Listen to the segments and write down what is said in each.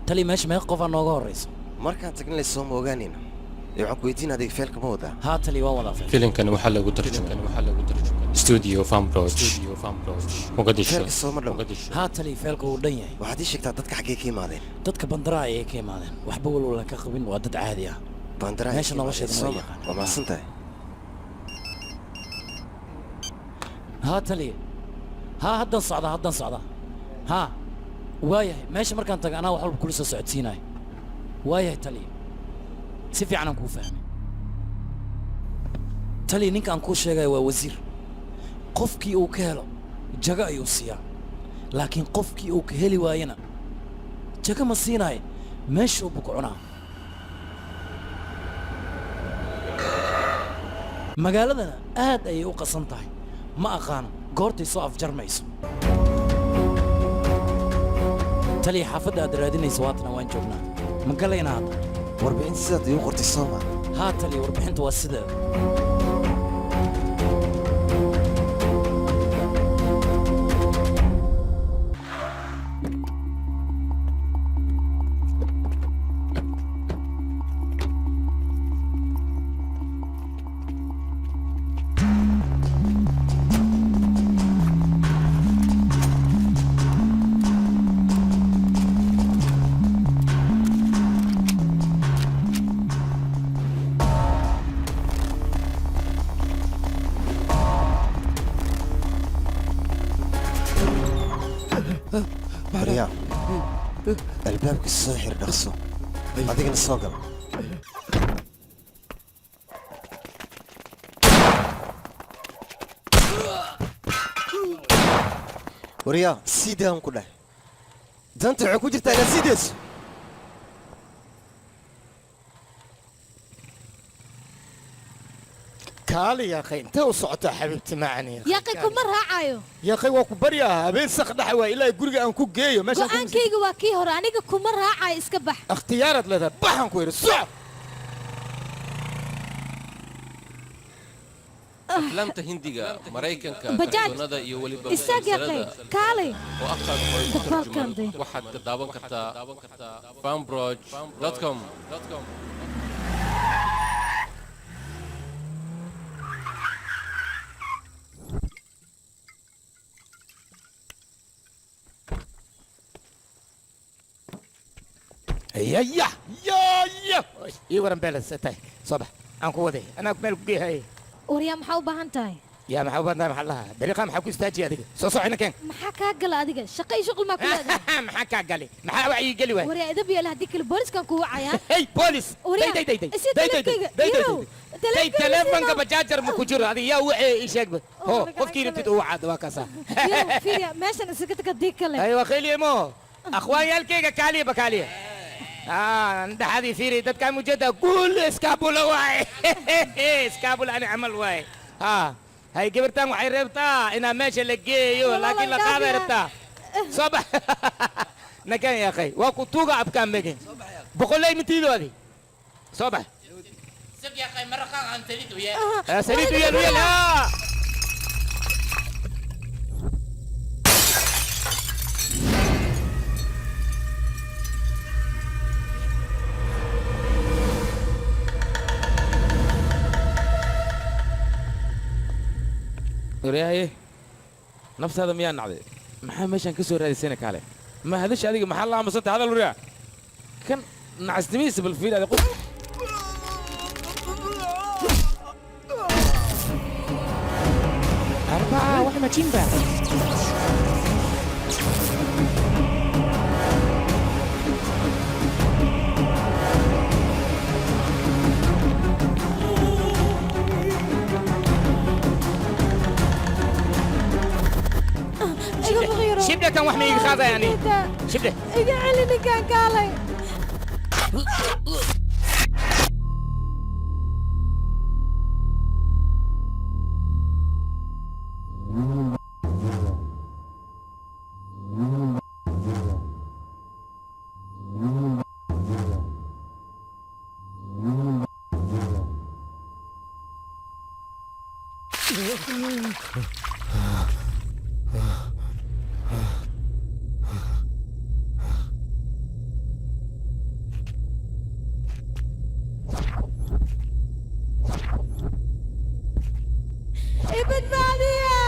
Tali, meesha meeqa qofaa nooga horrayso? Markaan tagna laysoo ma ogaanayna. Ee waxaan ku weydiin, adiga feelka ma wadaa? Haa tali, waan wadaa feel. Filimkan waxaa lagu tarjumay Studio Farmroach, Mogadishu. Feelka sooma dhow? Haa tali, feelka wuu dhan yahay. Waxaad ii sheegtaa, dadka xaggee ka imaadeen? Dadka bandaraa ayay ka imaadeen. Waxba walwalan ka qabin, waa dad caadi ah. Bandaraa? Meesha nolosheeda ma sooma yaqaan. Waa mahadsan tahay. Haa tali, haa, haddan socdaa, haddan socdaa. Haa, waayahay, meesha markaan taga anaa wax walba kula soo socodsiinaya. Waayahay taliya, si fiican aan kuu fahmay. Taliya, ninka aan kuu sheegaya waa wasiir. Qofkii uu ka helo jago ayuu siiyaa, laakiin qofkii uu ka heli waayana jago ma siinaayo, meeshuu buu ku cunaa. Magaaladana aad ayay u qasan tahay, ma aqaano goortay soo afjarmayso. Taliya, xaafadda aad raadinayso waatana, waan joognaa. Ma galaynaa hadda? Warbixinta sidaad iigu qortay sooma? Haa taliya, warbixinta waa sideeda. Baryaa, albaabka soo xir, dhaqso, adigana soo gal. Waryaa, sii daawan ku dheh. Danta waxay ku jirtaa inaad sii dayso. Kaali yaaqay, intee u socotaa xabiibti macani? Yaaqay, kuma raacayo. Yaaqay, waa ku baryaa, habeen sak dhex waa ilaa guriga aan ku geeyo meeshaan. Go'aankayga waa kii hore, aniga kuma raacayo, iska bax. Ikhtiyaaraad leedahay, baxan ku yidhi, soco. Aflaamta Hindiga, Maraykanka, Bajaaj. Kartoonada iyo weliba Istaag yaaqay. musalsalada Kaalay. oo afkaaga hore ku Dabaalkan tarjuman day. waxaad ka daawan kartaa farmbroj.com. Ya ya ya ya, ii waran beelas tahay, soo bax, aan ku waday, anaa meel ku geehay. Waryaa, maxaa u baahan tahay? Yaa, maxaa u baahan tahay? Maxaa lahaa dariiqa? Maxaa ku istaajiya adiga? Soo soco, ina keen. Maxaa kaa gala adiga? Shaqo iyo shuqul maa ku leedahay? Maxaa kaa gali? Maxaa wax ii geli waay? Waryaa, idab yeela, haddii kale booliskan kuu wacayaa. Hey, boolis! Waryaa, day day day. Isii day day. taleefankayga. Day day. Yarow, day day. taleefankayga Taleefanka isii. Bajaajar ma ku jiro. Adiga yaa waxee ii sheegba ho. Oh, qofkii rabtid uu wacaado, waa kaasaa. Yarow, fiiriya meeshan isaga tag haddii kale. Ay, waa khayliye mo akhwaanyaalkayga, kaaliya bakaaliya. Dhaxadii fiiri, dadkaan mujada guul iskaabula waaye, iskaabula ani camal waaye. Ha hay, gabartan waxay reebtaa inaa meesha la geeyo, laakiin la qaaday rabtaa. Soo bax, nakan yaaqay, waa ku tuuga abkaan mege boqoley mitiidoodi. Soo bax. Saliid u yeel, u yeel. Waryahaye, naftaada miyaa nacday? Maxaa meeshaan ka soo raadisayna? Kaale, ma hadasha adiga? Maxaa la aamusanta? Hadal waryaa, kan nacasnimadiisa bal fiir adi qof. Arbaa. Majiinba. Iga faqiiro. Shibda kan wax ma iga qaadaya ani. Shibda. Iga celi ninkaan kaalay. I badbaadiya.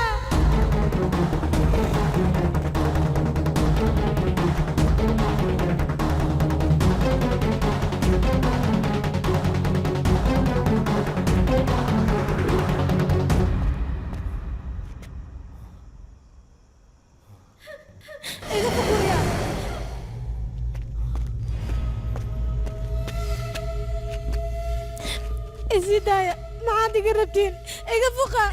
Iga fuquriya. Isii daaya, maxaad iga rabtiin? Iga fuqa.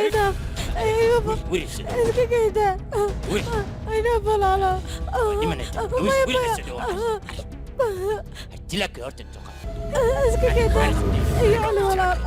Idhaaf, iga fuq. Iska kayda. Idhaaf walaalo. Maya, maya. Dilaka horta intuu Iska kayda. Iga celi walaal.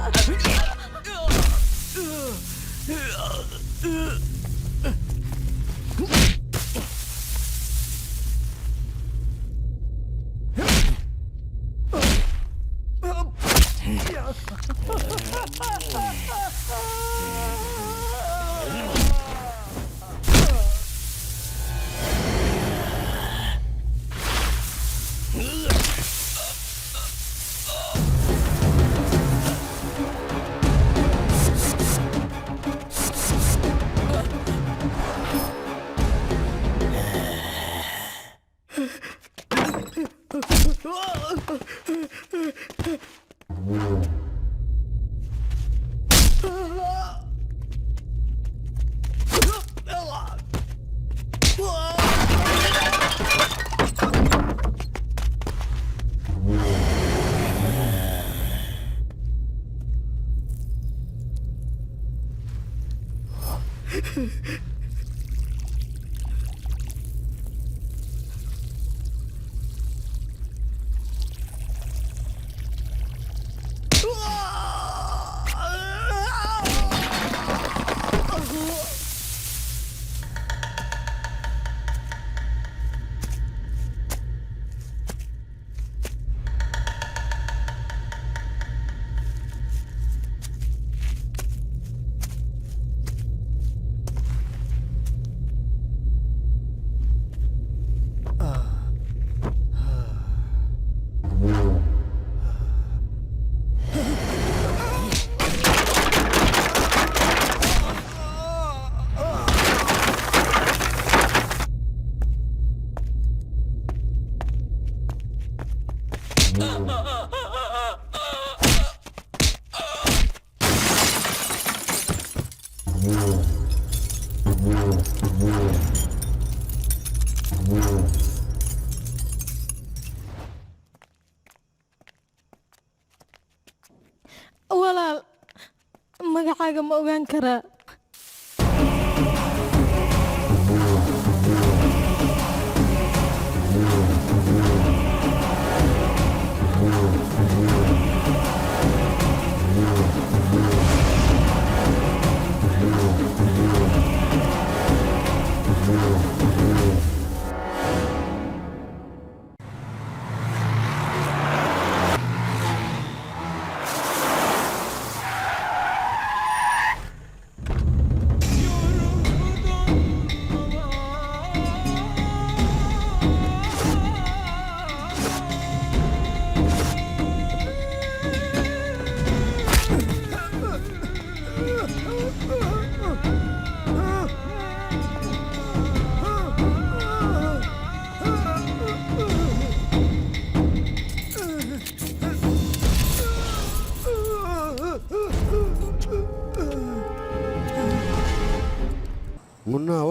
Walaal, magacaaga ma ogaan karaa?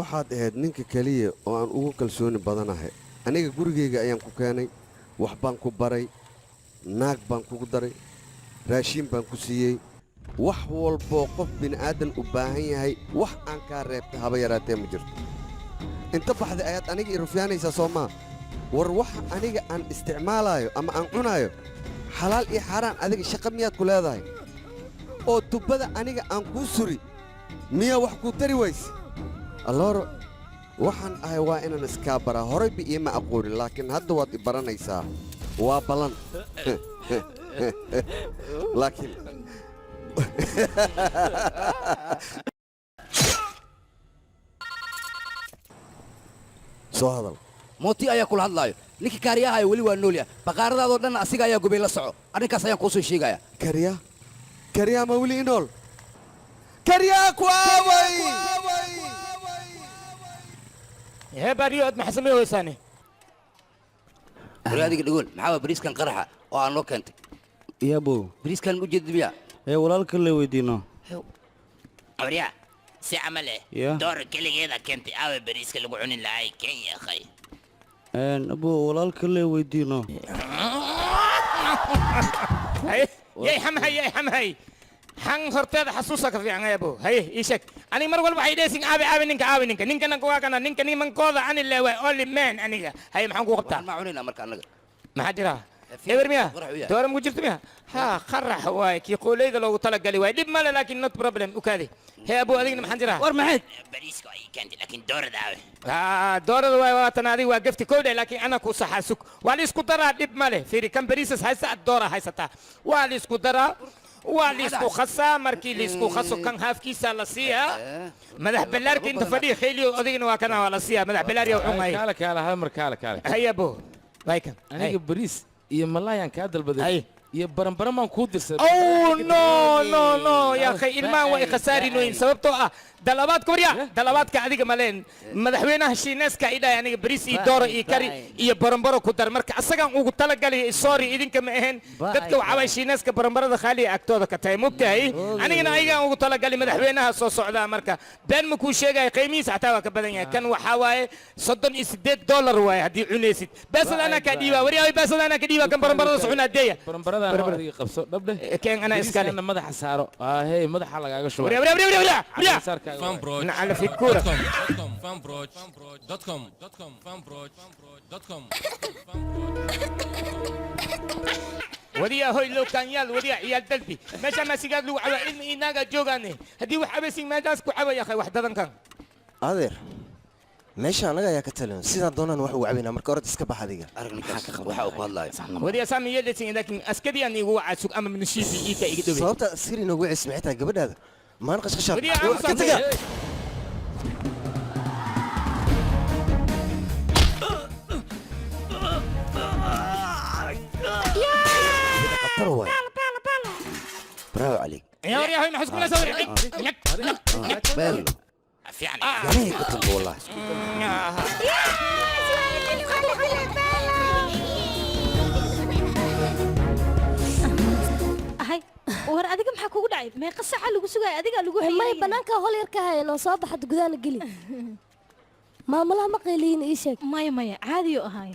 Waxaad ahayd ninka keliya oo aan ugu kalsooni badanahay. Aniga gurigayga ayaan ku keenay, wax baan ku baray, naag baan kugu daray, raashiin baan ku siiyey. Wax walboo qof bini'aadan u baahan yahay wax aan kaa reebtay haba yaraatee ma jirto. Inta baxday ayaad aniga i rufyaanaysaa soo maa? War waxa aniga aan isticmaalaayo ama aan cunaayo xalaal iyo xaaraan adiga shaqa miyaad ku leedahay? Oo tubbada aniga aan kuu suri miyaa wax kuu tari wayse? Allooro, waxaan ahay waa inaan iskaa baraa. Horayba iima aqoonin, laakiin hadda waad i baranaysaa. Waa ballan. Laakiin soo hadal. Mooti ayaa kula hadlaayo. Ninkii kaariyaha weli waa nool yahay. Baqaaradaadoo dhan asiga ayaa gubay, la soco. Arrinkaas ayaan kuu soo sheegaya. Kariya, kariya ma weli inool? Kariyaa ku aaway? Hee baariyo, ad maxaa samey weysaane? Wali adiga dhagool, maxaa waa bariiskan qaraxa oo aan noo keentay? Yabo. Bariiskan ma ujeedid miyaa? Ee walaalka la weydiino. Abriya si camal eh. Yeah. Door keligeeda keentay, aawe bariiska lagu cuni lahay kenya akhay? Abo, walaalka la weydiino. Haye yay xamhay, yay xamhay, xan horteeda xasuusa ka fiican abo. Haye, ii sheeg. Aniga mar walba waxay dhehaysin aabe, aabe ninka, aabe ninka, ninkana waa kana ninka nimankooda ani leewaay, only man aniga. Haye, maxaan kuu qabtaa? Ma cunayna marka annaga. Maxaa jira? Eber miya? Doora mugu jirto miya? Ha, qarax waay, kii qooleyda loogu talagalay waay. Dhib male, laakiin not problem. U kaadi. Hee abo, adigna maxaan jiraa? War maxayd? Bariiska ay keentay, laakiin doorada aawe? Ah, doorada waay, waatan. Adiga waa gafti kowdhe, laakiin ana ku saxaa. Sug, waa la isku daraa, dhib male. Fiiri, kan bariisas haysta, ad doora haysataa. Waa la isku daraa, waa la isku khasaa. Markii la isku khaso, kan haafkiisa la siiyaa madax balaarka inta fadhiya khayliyo. Adigna waa kana, waa la siiyaa madax balaarya cunay. Kaale, kaale, hal mar, kaale, kaale. Haya bo, waay kan. Aniga bariis iyo malaayaan kaa dalbaday iyo baranbaran baan kuu dirsaday. Oh no no no, ya akhi, ilmahan waa ikhasaarinoyin, sababtoo ah dalabaadka, warya, dalabaadka adiga maleen. Madaxweynaha Shiineeska i dhahay aniga bariis iyo dooro iyo kari iyo baranbaro ku dar. Marka asagaan ugu talagalay, sorry, idinka ma ahayn. Dadka waxaa waay Shiineeska baranbarada khaaliya agtooda ka tahay, mogtahay? Anigana ayagaan ugu talagalay madaxweynaha soo socdaa. Marka been ma kuu sheegaya, qiimihiisa xataa waa ka badan yahay. Kan waxaa waaye $38 waaye. Haddii cunaysid beesada anaa kaa dhiibaa. Waryaa, beesada anaa ka dhiibaa. Kan baranbarada socunaa deeya. Baranbaradan adiga qabso, dhabdhe. Keen, anaa iskale. Bariiskana madaxa saaro. Ahey, madaxa lagaaga shubay. Waryaa, waryaa, waryaa, waryaa, waryaa. نعلى في الكورة. fanbroch.com. Wariyaa hoy, loo kaanyaal. Wariyaa ciyaal dalbi, meesha maasigaad lagu cabaa, ilmi inaagaa joogaane. Haddii wax cabaysin meeshaas ku cabaya akhay, wax dadankan. Adeer, meesha annaga ayaa ka talin, sidaan doonaan wax ugu cabaynaa. Marka orod iska bax adiga. Waxa uu ku hadlaayo. Wariyaa saami yeelasin, laakiin askari aan igu wacaa. Sug ama minashiisi iika iga dhowey. Sababta askari inoogu wicisa maxay tahay? Gabadhaada maan qashqashaad. Wariyaa, ka taga. Khatar waay. Bravo عليك. يا waryaa hoy, maxaa isku leedahay? Bello. Fiican. Yanay ku tunto wallahi. Ahay, war adiga maxaa kugu dhacay? Meeqa saaca lagu sugaya adiga lagu May hayay? Banaanka hol yar ka hayan oo soo baxad, gudaana geli. Maamulaha ma qayliyin? Ii sheeg. Maya maya, caadiyo ahaay.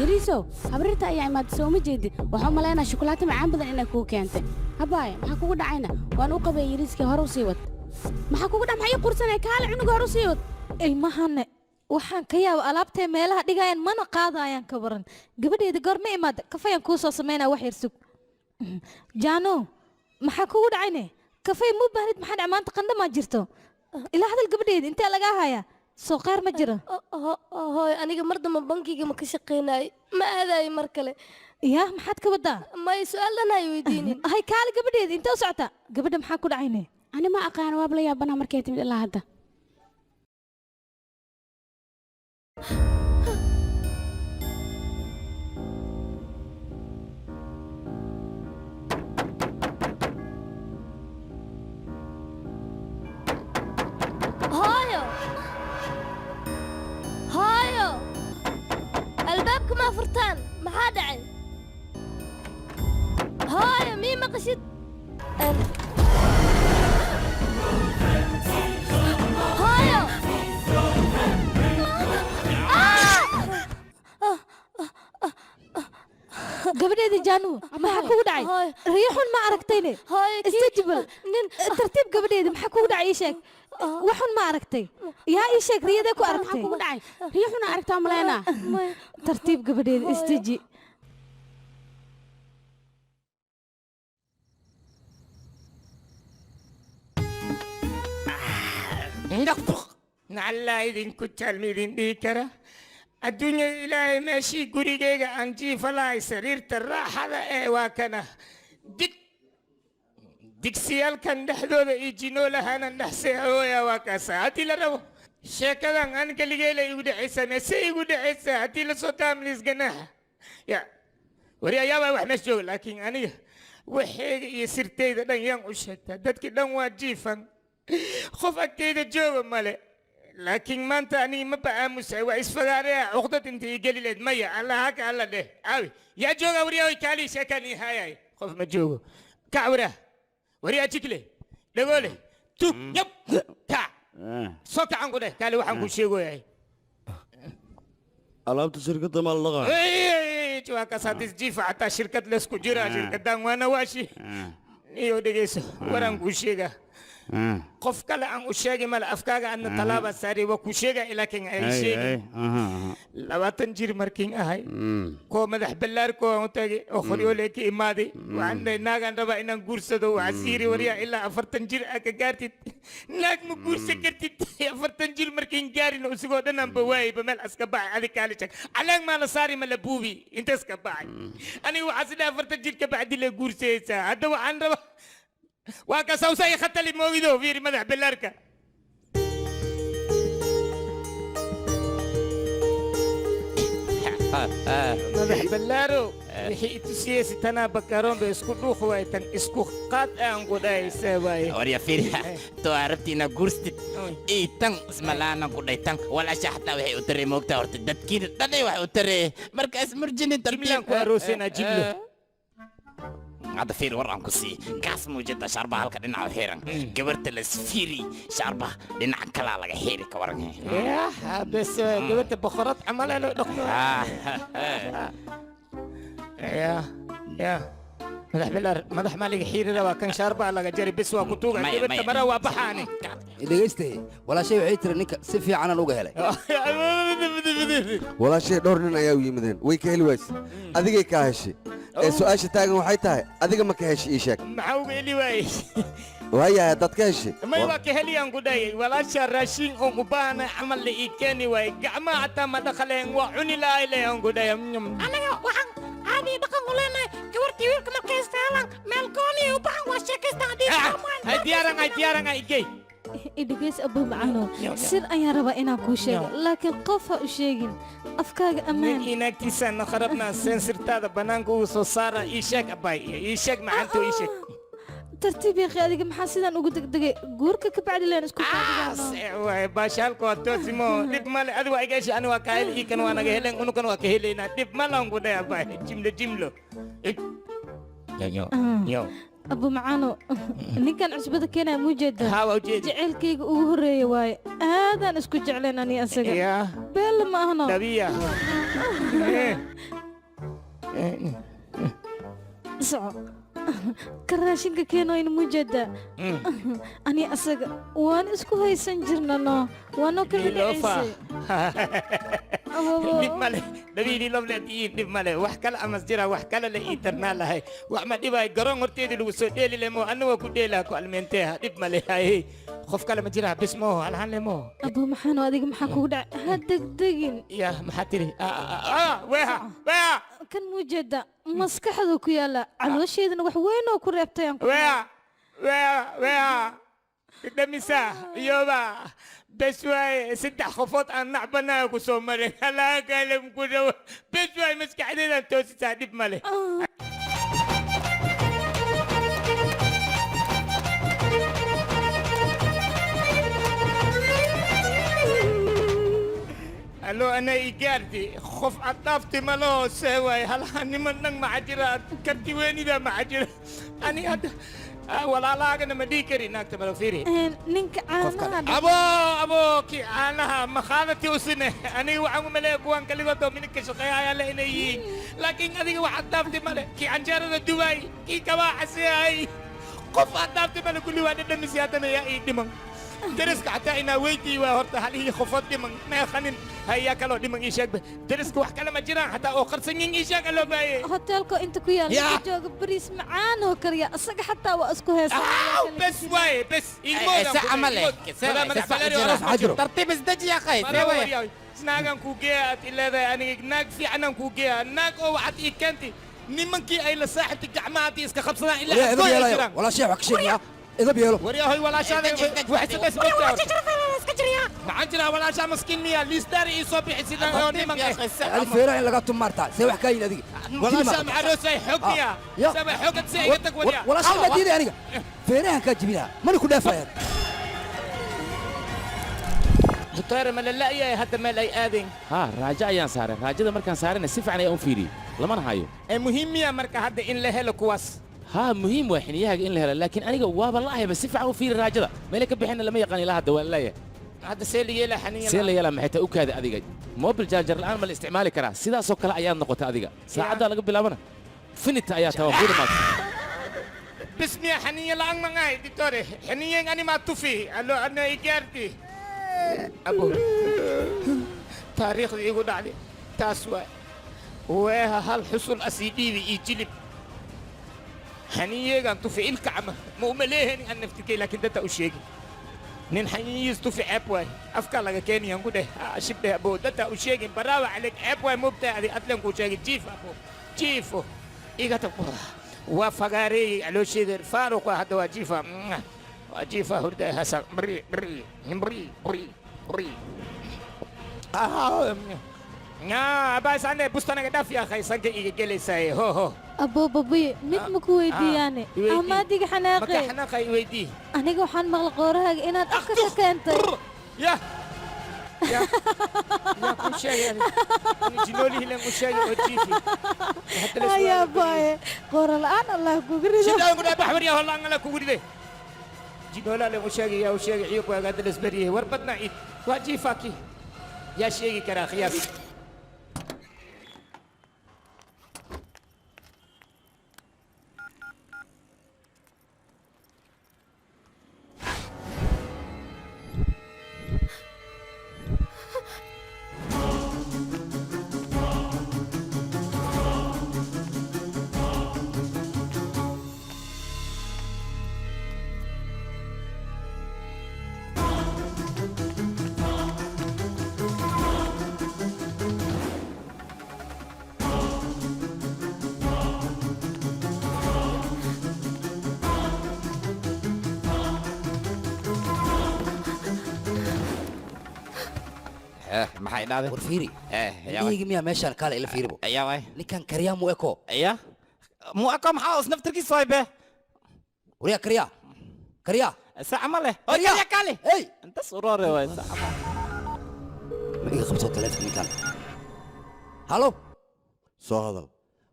Yariisow, habrirta ayaa imaatay, soo ma jeedid? Waxaan u malaynaa shukulaato macaan badan inay kuu keentay. Habaay, maxaa kugu dhacayna? Waan u qabay yariiskii, hore u sii wad. Maxaa kugu dhac? Maxaa ii qursanaya? Kaale, cunuga hore u sii wad. Ilmahane waxaan ka yaaba alaabtay meelaha dhigayaan mana qaadayaan. Ka waran gabadheeda, goor ma imaada? Kafayaan kuu soo samaynaa, wax yar sug. Jaano, maxaa kugu dhacayne? Kafay muu baahnid? Maxaa dhac maanta? Qandho maa jirto? Ilaa hadal gabadheeda, intee lagaa hayaa? Soo qaar ma jiro? Hooy, aniga mar dambe bankiga ma ka shaqaynayo, ma aadayo mar kale. Yaa, maxaad ka wadaa? May, su-aal dhan ay weydiinin. Hay, kaale gabadheeda, intee u socotaa? Gabadha maxaa ku dhacayne? Ani ma aqaan, waaba la yaabanaa markay timid ilaa hadda. Hooyo, hooyo, albaabka ma furtaan? Maxaa dhacay? Hooyo, mii maqashid? Hooyo! Gabadheeda Jaanu, maxaa kugu dhacay? Riixun ma aragtayne? Istajibal tartiib. Gabadheeda, maxaa kugu dhacay? Ii sheeg, waxun ma aragtay? Yaa, ii sheeg, riyadee ku aragtay? Maxaa kugu dhacay? Riixuna aragtaa malaynaa. Tartiib gabadheeda, istaji. Nacallaa idinku jaalmi idin dhihi kara adduunya ilaahay. Meeshii gurigayga aan jiifa lahay, sariirta raaxada ee waa kana dig digsiyaalkan dhexdooda iyo jinoolahaanan dhex seexooya. Waa kaasa haddii la rabo sheekadan aan keligeela igu dhexaysa, meese igu dhexaysa haddii lasoo taamliis ganaaxa ya wari ayaabaa wax meesha jooga. Laakiin aniga waxayga iyo sirtayda dhan yaan u sheegtaa? Dadkii dhan waa jiifan, qof agtayda jooga male. Laakiin maanta aniga ma ba'aamusay, waa isfagaaraya. Cuqdad inta ii geli leed maya, alla haka alla dheh. Caawi, yaa jooga? Waryaa, kaalii, sheekaan ii haayay. Qof ma joogo. Kac waraa, waryaa, jikle dhagoole, tug yab, kac, soo kacan ku dheh. Kaali, waxaan kuu sheegoyahay. Alaabta shirkadda maa la dhaqaa? Waa kasaadis jiifa, xataa shirkad leysku jira. Shirkadan waana waashi iyo. Dhegeyso, waraan kuu sheegaa, qof kale aan u sheegi male, afkaaga adna tallaaba saari, waa kuu sheega, laakiin ay sheegin. 20 jir markiin ahay, koo madax ballaarkoo aan u tagay oo qoryoole ka imaaday, waxaan dhahay naagaan rabaa inaan guursado. Waxaa siiri, waryaa, ilaa 40 jir aa ka gaartid naag ma guursan kartid. 40 jir markiin gaarin, isagoo dhan aanba waayayba, meel aska baxay. Adig kaali sheeg, calaan maa la saari, ma la buubi, intaas ka baxay. Aniga waxaa sidhaa 40 jir ka bacdi la guursayaysaa. Hadda waxaan rabaa waa kasawsay khatali moogido. Fiiri madax ballaarka. Madax ballaaro, wixii itusiyey sitanaa bakaroon ba isku dhuuq waay, tan isku qaad aan ku dhahaysaa waaye. Warya fiiri, to arabtiina guurstid ii tan ismalaana ku dhay, tan walaasha xataa waxay u tarey moogtaa. Horta dadkiina dhanay waxay u tarey marka ismurjinin. Jimlaan ku aroosanaa, jimlo. Hadda fiir, war aan ku sii kaas muujada shaarbaha halka dhinaca u xiran, gabarta lasfiiri, shaarbaha dhinaca kalaa laga xiri, ka waran? Yah, bes gabarta boqorad camal ee loo dhaqmo. Ya ya, madax bilaar, madax maa laga xiiri rabaa? Kan shaarbaha laga jari, bes waa ku tuuga. Maya, gabarta maya. Mara waa baxaani. Dhegaystaye, walaashay waxay tiri ninka si fiicanaan uga helay. Walaashay dhowr nin ayaa u yimideen, way ka heli wayse, adigay kaa heshay. Ee su'aasha taagan waxay tahay, adiga ma ka heshay? Ii sheeg. Maxaa uga heli waayey? Waayahay, haddaad ka heshay. May, waa ka heliyaan ku dhahayay. Walaasha raashin oon u baahana camal la ii keeni waayey, gacmaha xataa ma dhaqaleen, waa cuni lahay leeyaan ku dhahaya. Anaga waxaan caadi dhaqan u leenahay, gabartii wiilka markay istaalaan meel gooni ay u baxan, waa sheekaystaan haddii. Hay diyaaran, ay diyaaran, ay igey. Idhigeys abuu macaano, sir ayaan rabaa inaan kuu sheego, laakiin qof ha u sheegin, afkaaga ammaan. Nin inaagtiisaan qarabnaa, sensirtaada bannaanka ugu soo saara. Ii sheeg abbaay, ii sheeg macanto, ii sheeg. Tartiib yaaqi, adiga maxaa sidaan ugu degdegay? Guurka ka bacdi leen isku qaadigaano. Waay baashaalka waa toosimo, dhib male. Adi waa iga heshay, ani waa kaa heli, ii kan waa naga helen, unukan waa ka helaynaa, dhib malan ku dhahay abbaay. Jimlo jimlo, yo yo. Abu macaano, ninkan cusbada keenaya muu jeedaa? Haa, waa ujeeda. Jacaylkayga ugu horreeya waaye, aadaan isku jeclayn ani asaga. Yaa. Beella ma ahno. Dhabiya. Soco ka raashinka keenoyna mujeedaa ani asaga waan isku haysan jirnano waanoo kala Lilofa. dhacaysay Ababo. Dhib male dhabiili lofle diin dhib male wax kale amas jira wax kale la ii tarnaa lahay wax ma dhibaay garoon horteedii lagu soo dheeli lemo anna waa ku dheelaa ku almeenteeha dhib male hay qof kale ma jira bis mooho halhaan lemo abo maxaanu adiga maxaa kugu dhacay ha degdegin ya maxaa tiri weha weha kan mujeeda maskaxdu ku yaala caloosheedana wax weyn oo ku reebtay aan ku weha weha weha dhadhamisa iyoba bes waaye saddex qofood aan nacbanaa ku soo marin halaagalem ku dhawo bes waaye maskaxdeedaan toosisaa dhib male. Allo, ana igaardi qof aad dhaaftay ma la hoose waay halaha niman dhan maxa jira karti weynida maxa jira ani hadda walaalahaagana ma dhihi kari naagta malo fiiri. Ninka caanaha abo abo ki caanaha makhaadati usine aniga waxaan u maleeya kuwan kaligood oo minka shaqeeya ayaa le inay yihiin laakiin adiga waxaad dhaaftay male kii canjeerada dubaay kii kabaaxasehay qof aad dhaaftay male kulli waa dhadhamisi haddana yaa ii dhiman deriska xataa inaa weydii waa horta halihii qofood dhiman meeqanin hayaa kaloo dhiman ii sheegba deriska wax kale ma jiraan xataa oo qarsan yin ii sheeg aloo baaye hoteelka inta ku yaala Ya. ninka jooga bariis macaan oo kariya asaga xataa waa isku heesaa. بس واي بس tartiib isdeji ya akhay see waay naagan kuu geeya aad ileedahay aniga naag fiicanaan kuu geeya naag oo waxaad ii keentay nimankii ay la saaxibtay gacmaha haddii iska qabsadaan ilaa Walahi, afkooda idab ay yeelayo. jiraan Walaashay wax ka sheegaya idab yeelo. Waryahoy walaashaada waxay sadays maxaan jiraa walaashaa maskiin miya liistaari ii soo bixi sidan oo nimanka Adi feeraha in laga tumaartaa see wax kaa yihin adiga. Walaashaa maxaa roosay xog miya saba xogad si iga tag waryaa. Walaashaa ma diiday aniga feerahan kaa jibinaha mana ku dhaafayaan. Doctor, ma la la'yahay hadda meel ay aadeen? Haa, raajo ayaan saaray. Raajada markaan saarayna si fiican ayaan u fiiriyey, lamana hayo. Ee muhiim miya marka hadda in la helo kuwaas? Haa, muhiim waa xiniyahaaga in la helo, laakiin aniga waaba la'ahayba. Si fiican u fiiri raajada, meelay ka bixinna lama yaqaan ilaa hadda waa la la'yahay. Hadda see la yeelaa xaniya? See la yeelaa maxay tahay? U kaada adiga mobil jaajar la'aan ma la isticmaali karaa? Sidaasoo kale ayaad noqotay adiga. Saacaddaa laga bilaabana finita ayaa tawa ku dhamaatay. بس ميا حنية لأن معاي دكتور حنية أنا ما تفي ألو أنا إيجارتي أبو تاريخ يقول علي تاسوا وها هالحصول أسيدي يجلب حنية كان تفي الكعمة مو مليهن أن نفتكي لكن ده تأشيك نين حنية تفي عبوي أفكار لك كيني ينقول شبه أبو ده تأشيك براوة عليك عبوي مبتع هذه أتلم كوشيك جيف أبو جيفو إيجا تبقى وفقاري علوشيدر فاروق هذا وجيفة وجيفة هردا هسا بري بري بري بري بري آه يا بس أنا بستانة قدافي يا أخي سانك إيجي جلسة هو هو. abo babuye mid ma ku weydiiyaane ama adiga marka xanaaqe xanaaqay weydii. Aniga waxaan maqlay qoorahaaga inaad afka ka keentay. Ya ya ya ku sheegay ani jinoolihii len u sheegay oo jiifi. Ayaa baaye qoora la'aan allah kugu rido. Sidaan ku dhahay baxwar yaa holla angala kugu riday jinoola len u sheegay yaa u sheegay ciyo ku agaada lasbariyay war badna id waa jiifaaki yaa sheegi karaa khiyaas. Maxay dhahday? War fiiri. Indhahayga miyaa meeshaan kaale ila fiiribo. Ayaa waay. Ninkan karyaa mu eko. Ya mu eko maxaa is naftirkiisa waay be. Waryaa karyaa karyaa. Saca ma leh oo karyaa kaale. Hey. Intaas uroore waay saca ma. Ma iga qabto taleefanka ninkan. Halo. Soo hadal.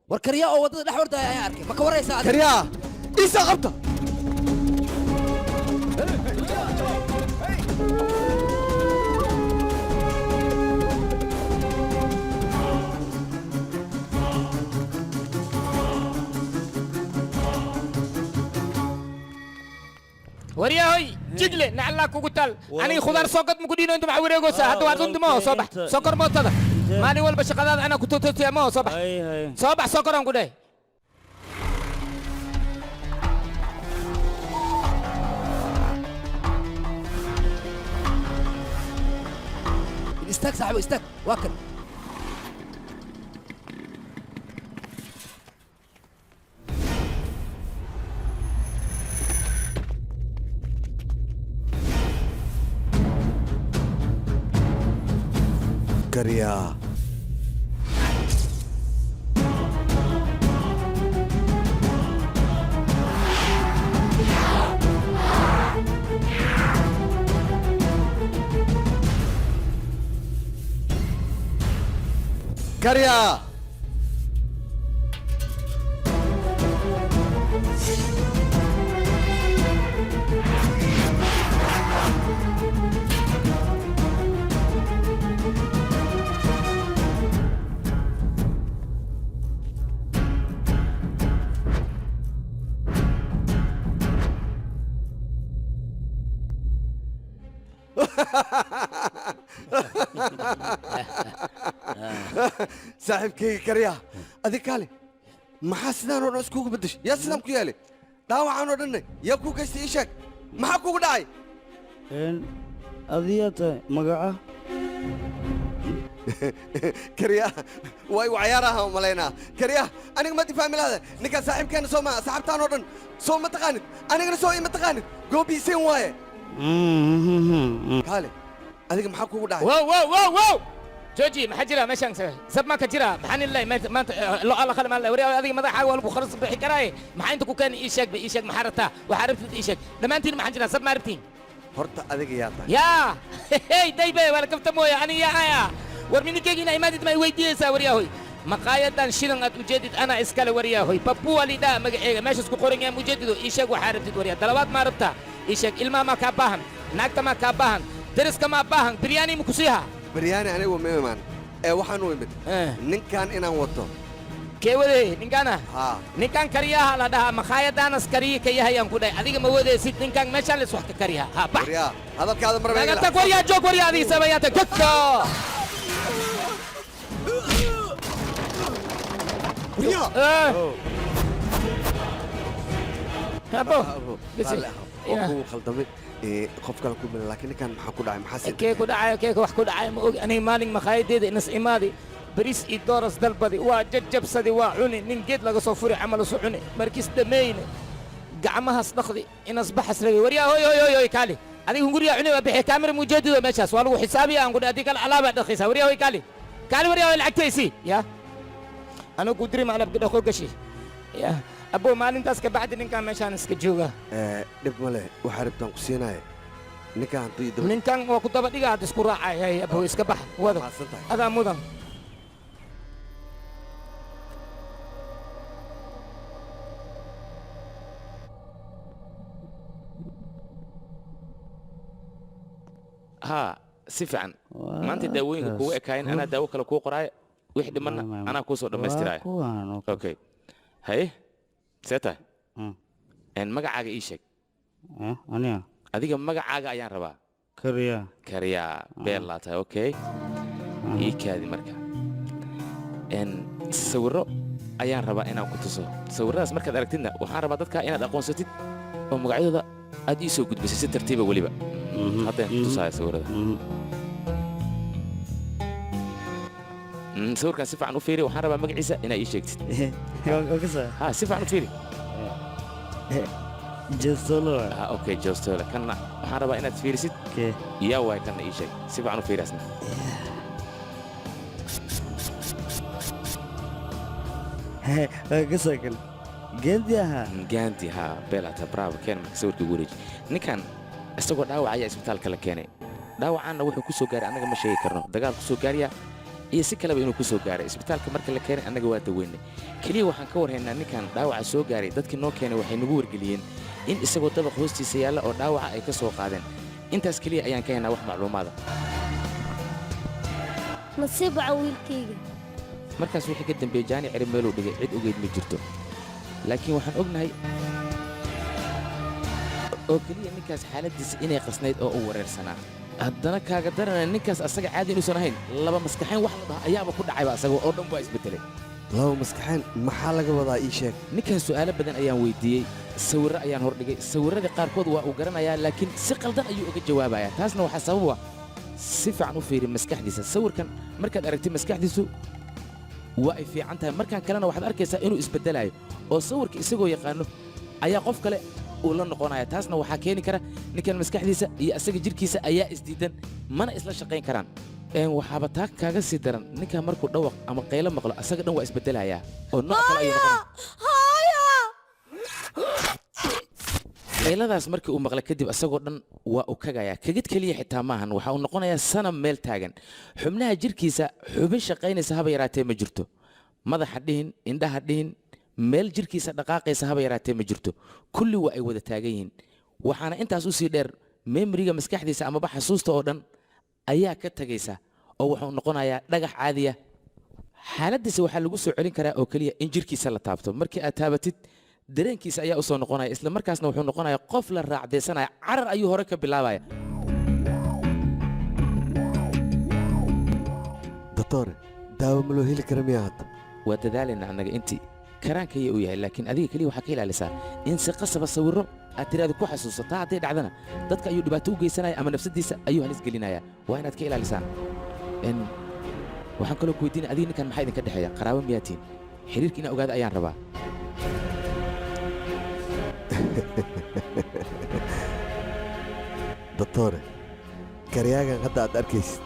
War karyaa oo waddada dhex ordaya ayaan arkay, ma ka waraysaa adiga? Karyaa isa qabta. Waryahoy jigle nacallaa kugu taal. Aniga khudaar soo gad muku dhiino, inta maxaa wareegaysaa hadda? Waa dunti maho, soo bax, soo kor mootada. Maalin walba shaqadaada anaa ku tototiya maho. Soo bax, soo bax, soo koraan ku dhahay. Istaag saaxiibo, istaag, waa kan. Kariyaa. Kariyaa. Saaxiibkayga Karyaa, adig kaale, maxaa sidaan oo dhan iskugu beddeshay? Yaa sidaan ku yeelay? Dhaawacaan oo dhanne yaa kuu geystay? Ii sheeg, maxaa kugu dhacay? Adiyaa tahay magaca? Karyaa, waa igu cayaaraha u malaynaa. Karyaa, aniga ma difaami lahada. Ninkaan saaxiibkeenna soo maa? Saaxiibtaan oo dhan soo ma taqaanid? Anigana soo ima taqaanid? Goobiiseen waaye. Kaale, adiga maxaa kugu dhacay? Wow wow wow wow, jooji! Maxaa jira meeshaan? Sab maa ka jira? Maxaan ilaahay maanta lo alla kale maan waryaa. Adiga madaxaaga waa lagu kharas bixi karaaye, maxaa inta ku keeni? Ii sheeg ba, ii sheeg maxaa rabtaa, waxaa rabtid ii sheeg. Dhammaantiin maxaan jira? Sab maa rabtiin? Horta adiga yaa tahay? Yaa hey daybe, waa la kafta mooya. Aniga yaa aya? War mininkeyga inaa imaadid ma i weydiiyeysaa? Waryaahoy, maqaayadan shidan aad ujeedid anaa iskale. Waryaahoy, Papuwa lidhaa magaceega, meeshaas ku qoran yahay mujeedido. Ii sheeg waxaa rabtid waryaa. Dalabaad maa rabtaa? Ii sheeg. Ilmaha maa kaa baahan? Naagta maa kaa baahan? Deriska maa baahan? Biryaani ma ku siihaa? Baryaani anigu ma imaan ee waxaan u imid ninkan inaan wato. Kee wadee ninkaana? Ninkan Kariyaha la dhahaa, maqaayadaanas kariyi ka yahayaan ku dhahay. Adiga ma wadeysid ninkan, meeshaan lis wax ka kariyaa. Ha bax. Waryaa, hadalkaada marba. Naga tag waryaa, joog waryaa, adiga sabayaa tag jogka. Abo. Waa kugu khaldamay, qof kale ku mila, laakiin ninkan maxaa ku dhacay? Maxaa si Kee ku dhacay? Kee wax ku dhacay ma ogi. Aniga maalin maqaayadeeda inas imaadi, bariis iyo dooras dalbadi, waa jajabsadi, waa cuni, nin geed laga soo furi camal isu cuni. Markiis dhammeeyne gacmahaas dhaqdi, inas baxas rabay. Waryaa, hoy hoy hoy hoy, kaali adiga, hunguriyaa cuni waa bixi. Kaamira mujeedido meeshaas waa lagu xisaabiya aan ku dhahay. Haddii kale alaabaa dhaqaysaa. Waryaa, hoy, kaali kaali, waryaa hoy, lacagtaysi yaa anigu ku diri ma alaabka dhaqo gashi ya abo. Maalintaas ka bacdi ninkaan meeshaan iska jooga. Dhib ma leh, waxaa rabtaan ku siinaya ninkan hadduu ii daba. Ninkan waa ku daba dhiga, hadda isku raacay. Hay abo, iska bax, wado adaa mudan. Haa, si fiican. Maanta daawooyinka kugu ekaayeen, anaa daawo kale kuu qoraayo. Wixii dhimanna anaa kuu soo dhammaystiraaya. Okay, haye, see tahay? Magacaaga ii sheeg. Aniga? Adiga magacaaga ayaan rabaa. Kariya. Kariyaa, beel laa tahay. Okay, ii kaadi marka. Sawirro ayaan rabaa inaan ku tuso. Sawirradaas markaad aragtidna waxaan rabaa dadka inaad aqoonsatid oo magacyadooda aad ii soo gudbisay si tartiiba weliba. Haddaan ku tusaaya sawirrada. Sawirkaan si fiican u fiiri, waxaan rabaa magaciisa inaad ii sheegtid. Ha, si fiican u fiiri. Jestolo. Ah, okay, Jostolo. Kanna waxaan rabaa inaad fiirisid. Yaa waay kanna? Ii sheeg, si fiican u fiiri asna. Kasakal Gandhi ahaa. Gandhi, haa, beelata, bravo. Keen marka sawirka ugu wareeji. Ninkan isagoo dhaawac ayaa isbitaalka la keenay. Dhaawacaanna wuxuu ku soo gaaray annaga ma sheegi karno, dagaal ku soo gaaraya iyo si kaleba inuu ku soo gaaray. Isbitaalka marka la keenay annaga waa daweynay. Keliya waxaan ka warhaynaa ninkan dhaawaca soo gaaray, dadkii noo keenay waxay nagu wargeliyeen in isagoo dabaq hoostiisa yaalla oo dhaawaca ay ka soo qaadeen. Intaas keliya ayaan ka haynaa wax macluumaada. Nasiib waca wiilkayga. Markaas wixii ka dambeeyey Jaani cirib meeluu dhigay cid ogeyd ma jirto, laakiin waxaan ognahay Oo keliya ninkaas xaaladdiisa inay qasnayd oo uu wareersanaa. Haddana kaaga daranaya, ninkaas asaga caadi inuusan ahayn, laba maskaxayn wax la dhaho ayaaba ku dhacayba, asaga oo dhan waa isbedelay. Laba maskaxayn maxaa laga wadaa? Ii sheeg. Ninkaas su'aalo badan ayaan weydiiyey, sawirro ayaan hordhigay. Sawirradii qaarkood waa uu garanayaa, laakiin si qaldan ayuu uga jawaabayaa. Taasna waxaa sabab u ah, si fiican u fiiri maskaxdiisa. Sawirkan markaad aragtid, maskaxdiisu waa ay fiican tahay. Markaan kalena waxaad arkaysaa inuu isbeddelayo oo sawirka isagoo yaqaano ayaa qof kale uu la noqonaya. Taasna waxaa keeni kara ninkan maskaxdiisa iyo asaga jirkiisa ayaa isdiidan, mana isla shaqayn karaan. Waxaaba taa kaaga sii daran, ninkan markuu dhawaq ama qaylo maqlo, asaga dhan waa isbeddelayaa oo nooc kale ayuu noqonaya. Qayladaas markii uu maqla kadib, asagoo dhan waa uu kagayaa. Kagid keliya xitaa maahan, waxa uu noqonayaa sanam meel taagan. Xubnaha jirkiisa xubin shaqaynaysa haba yaraatee ma jirto. Madaxa dhihin, indhaha dhihin, meel jirkiisa dhaqaaqaysa haba yaraatee ma jirto. Kulli waa ay wada taagan yihiin. Waxaana intaas usii dheer, memoriga maskaxdiisa amaba xasuusta oo dhan ayaa ka tegaysa oo wuxuu noqonayaa dhagax caadiya. Xaaladdiisa waxaa lagu soo celin karaa oo keliya in jirkiisa la taabto. Markii aad taabatid, dareenkiisa ayaa u soo noqonaya. Isla markaasna wuxuu noqonayaa qof la raacdaysanaya. Carar ayuu hore ka bilaabaya. Doctore, daawo ma loo heli kara miyaa hadda? Waa dadaalayna annaga intii karaankaya uu yahay, laakiin adiga keliya waxaa ka ilaalisaa in si qasaba sawirro aad tiraada ku xasuuso. Taa hadday dhacdana, dadka ayuu dhibaato u geysanaya ama nafsadiisa ayuu halis gelinaya. Waa inaad ka ilaalisaan. Waxaan kaloo ku weydiinaya, adiga ninkan maxaa idinka dhexeeya? Qaraabo miyaa tihiin? Xiriirka inaa ogaada ayaan rabaa. Doctore, karyaagan hadda aad arkaysid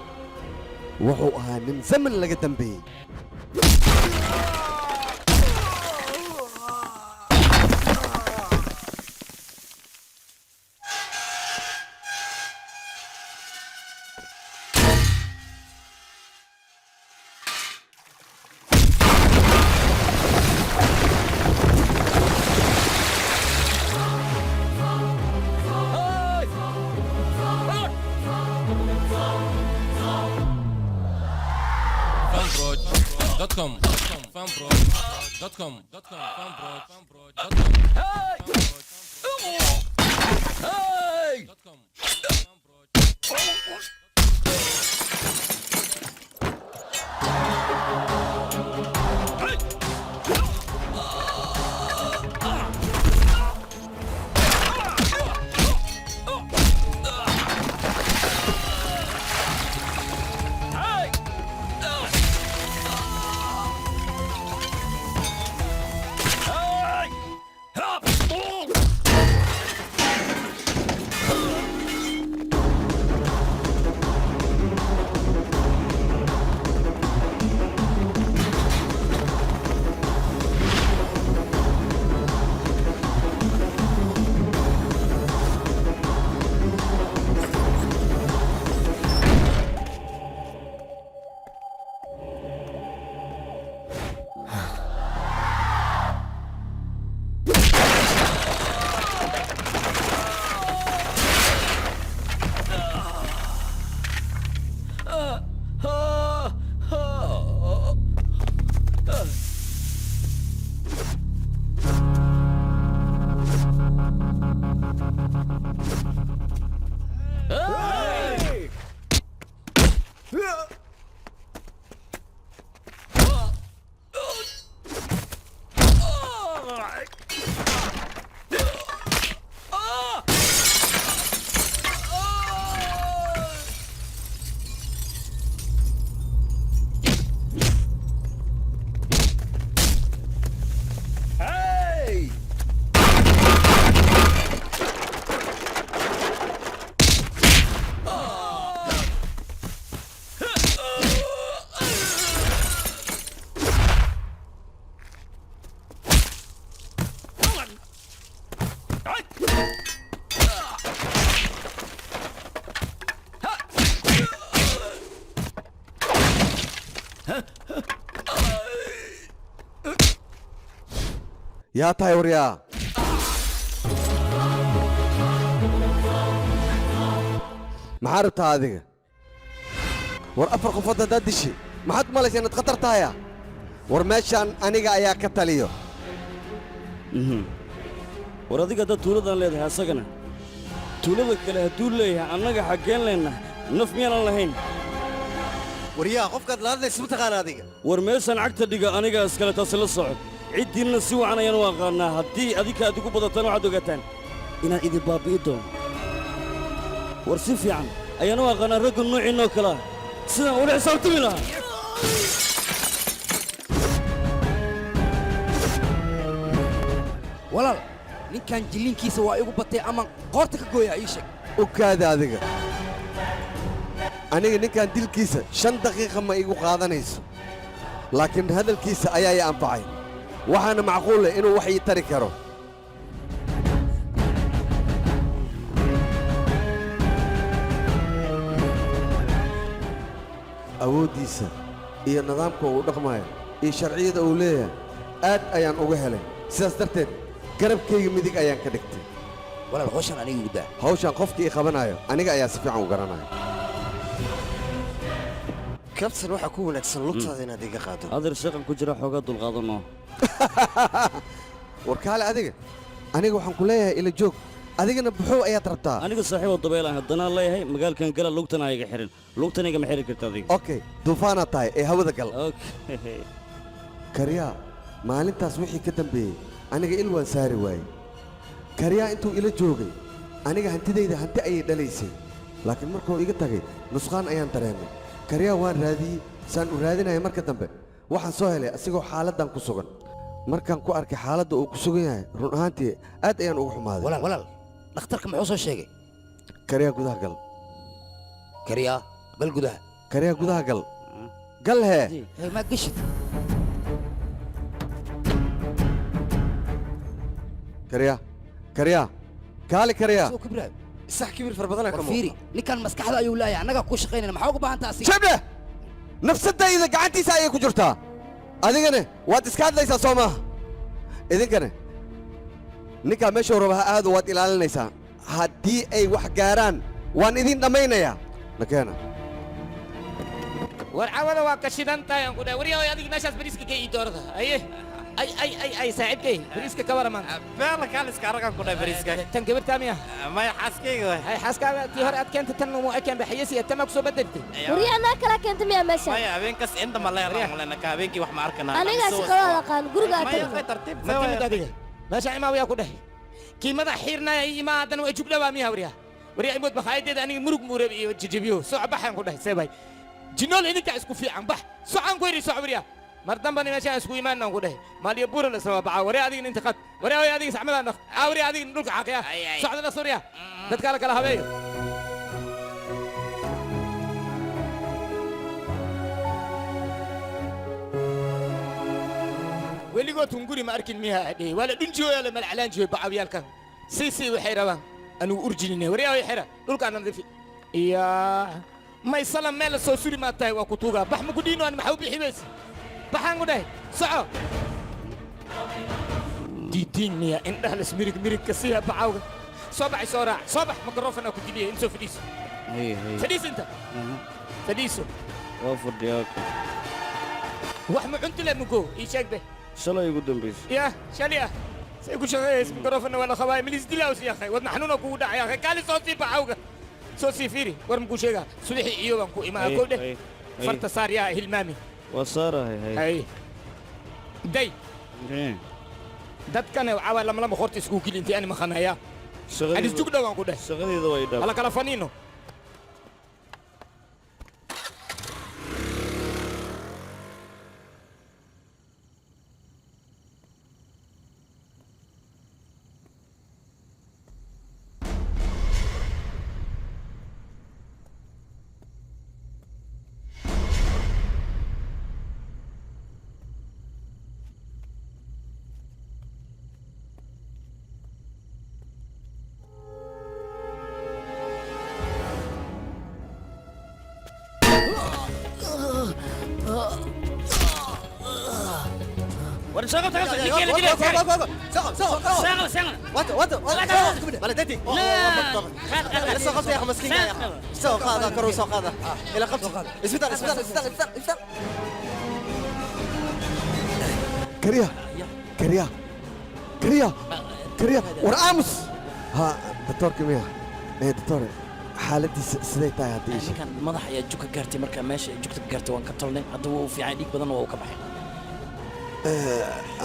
wuxuu ahaa nin zaman laga dambeeyey. Fanproj.com, fanproj.com, fanproj.com. Hey! Yaa tahay waryaa? Maxaa rabtaa adiga? War afar qofood haddaad dishi, maxaad u malaysaa inaad khatar tahaya? War meeshaan aniga ayaa ka taliyo. War adiga haddaad tuuladan leedahay, asagana Tuulada kale hadduu leeyahay annaga xaggeen leennahay, naf miyaanan lahayn? Waryaa, qofkaad la hadlaysa ma taqaana adiga? War meeshaan cagta dhiga anigaa iskale, taasi la soco. Ciddiinna si wacan ayaan u aqaannaa. Haddii adinka aad igu badataan, waxaad ogaataan inaan idin baabbi'i doono. War si fiican ayaan u aqaannaa ragga nuuciinoo kale ah, sidaan ula xisaabtami lahaa. Walaal, ninkan jilliinkiisa waa igu batay ama qoorta ka gooyaa, ii sheeg. U kaada adiga. Aniga ninkan dilkiisa 5 daqiiqa ma igu qaadanayso, laakiin hadalkiisa ayaa i anfacay, waxaana macquul leh inuu wax ii tari karo. Awooddiisa iyo nidaamka uu dhaqmayo iyo sharciyada uu leeyahay aad ayaan uga helay. Sidaas darteed garabkayga midig ayaan ka dhigtay. Walaal, hawshan aniga igu daa. Hawshan qofka ii qabanayo aniga ayaa si fiican u garanaya. Kabtan, waxaa ku wanaagsan lugtaada inaad iga qaado. Adeer, shaqan ku jira, xoogaa dulqaadanoo. War kaale adiga. Aniga waxaan ku leeyahay ila joog, adigana buxow ayaad rabtaa. Aniga saaxiiboo dabeel aan haddana leeyahay, magaalkan gala, lugtana iga xirin, lugtana igama xiri karta adiga. Okay, duufaanaad tahay ee hawada gal. Okay. Karyaa, maalintaas wixii ka dambeeyey aniga il waan saari waayey. Karyaa intuu ila joogay aniga hantidayda hanti ayay dhalaysay, laakiin markuu iga tagay nusqaan ayaan dareemay. Karyaa waan raadiyey. Saan u raadinaya marka dambe waxaan soo helay asigoo xaaladdan ku sugan. Markaan ku arkay xaaladda uu ku sugan yahay, run ahaantii aad ayaan ugu xumaaday. Walaal, walaal, dhakhtarka muxuu soo sheegay? Karyaa, gudaha gal. Karyaa, gal gudaha. Karyaa, gudaha gal, gal hee. Hee, maa geshid? Karyaa, karyaa, kaali karyaa. Soo kibraayo. Sax, kibir fara badanaa ka War fiiri, ninkan maskaxda ayuu leeyahay, annagaa ku shaqaynayna, maxaa uga baahan tahay asiga? Jabdhe, nafsadayda gacantiisa ayay ku jirtaa, adigane waad iska hadlaysaa, soo maaha? Idinkane ninkaa meeshuu raba ha aado, waad ilaalinaysaa. Haddii ay wax gaaraan waan idin dhammaynayaa. Nakeena. War cawada waa ka shidan tahay aan ku dhahay. Waryahoy, adiga meeshaas bariiska ka ii doorada. Aye, ay ay ay ay, saaxiibkay, bariiska ka wara maanta. Beela kaaliska aragan ku dhahay bariiska. Tan gabartaa miya? Maya, xaaskayga waay. Ay, xaaskaaga tii hore aad keentay tan mu ekeen baxaysi tama ku soo bedeltay. Waryaa, anaa kala keenta miyaa meesha? Maya, habeenkas inta ma leeyahay, ka habeenkii wax ma arkana. Anigaa shaqadooda aqaan, guriga aad Maya, tagto. tartiib. Ma timid adiga meesha imaawiyaa ku dhahay kiimada xiirnaya ii imaadan waa jugdhawaa miya? Waryaa, waryaa, imood makhaayaddeeda aniga murug muureb iyo jijibiyo. Soco, baxaan ku dhahay. Seebay jinool idinkaa isku fiican. Bax, socaan ku yidhi, soco. Waryaa, mar dambana meeshaan isku imaanaan ku dhahay. Maaliyo buura la sama baca. Waryaa, adigana inta qad. Waryaa, waryaa, adiga saxmadaan dhaq. Aa waryaa, adigana dhulka xaaqiya. Socda dhaqso. Waryaa, dadkaa la kala habeeyo. Weligood hunguri ma arkin miyaa adhe? Waa la dhunjiyooya, la malcalaanjiyo bacawyaalkan sii waxay rabaan anugu urjinine. Waryaa, xira dhulkaan nadiifi. Iyaa maysalan meel la soo suri maa tahay? Waa ku tuugaa. Bax, maku dhiino an maxaa u bixi weyse? Baxaan ku dhahay, soco. Diidiin miya indhaha las mirig mirigka siya bacawga? Soo baxay, soo raac, soo bax. Mikrofon ku diliya in soo fadhiiso. Fadhiis inta fadhiiso. Waa fadhiyaa. Wax ma cunti le mugo? Ii sheeg be. Shalay ugu dambaysay. يا شالية سيكون شغال ميكروفون ولا خواي مليس دلاوس يا اخي ودنا حنونا كو داع يا اخي. قال صوتي بعوقه صوتي فيري ورم شيغا سلحي ايوبان كو اما أي، كو ده. أي، أي. فرت صار يا هلمامي. Waa saarahay, hay. هاي داي. Dadkana waxaa waay lama lama horta iskugu geli intii ani maqanaya. Ani isjug dhawaan ku dheh. Shaqadeeda way hala kala faniino. War shaqo taga, ninkii la dilay. Karya, karya, karya, karya, war aamus. Ha, doctorka miya? Ee doctore, xaaladiisa siday tahay haddii ii sheeg. Ninkan madax ayaa jug ka gaartay. Marka meesha ay jugta ka gaartay waan ka tolnay. Hadda wuu fiican, dhiig badan waa uu ka baxay.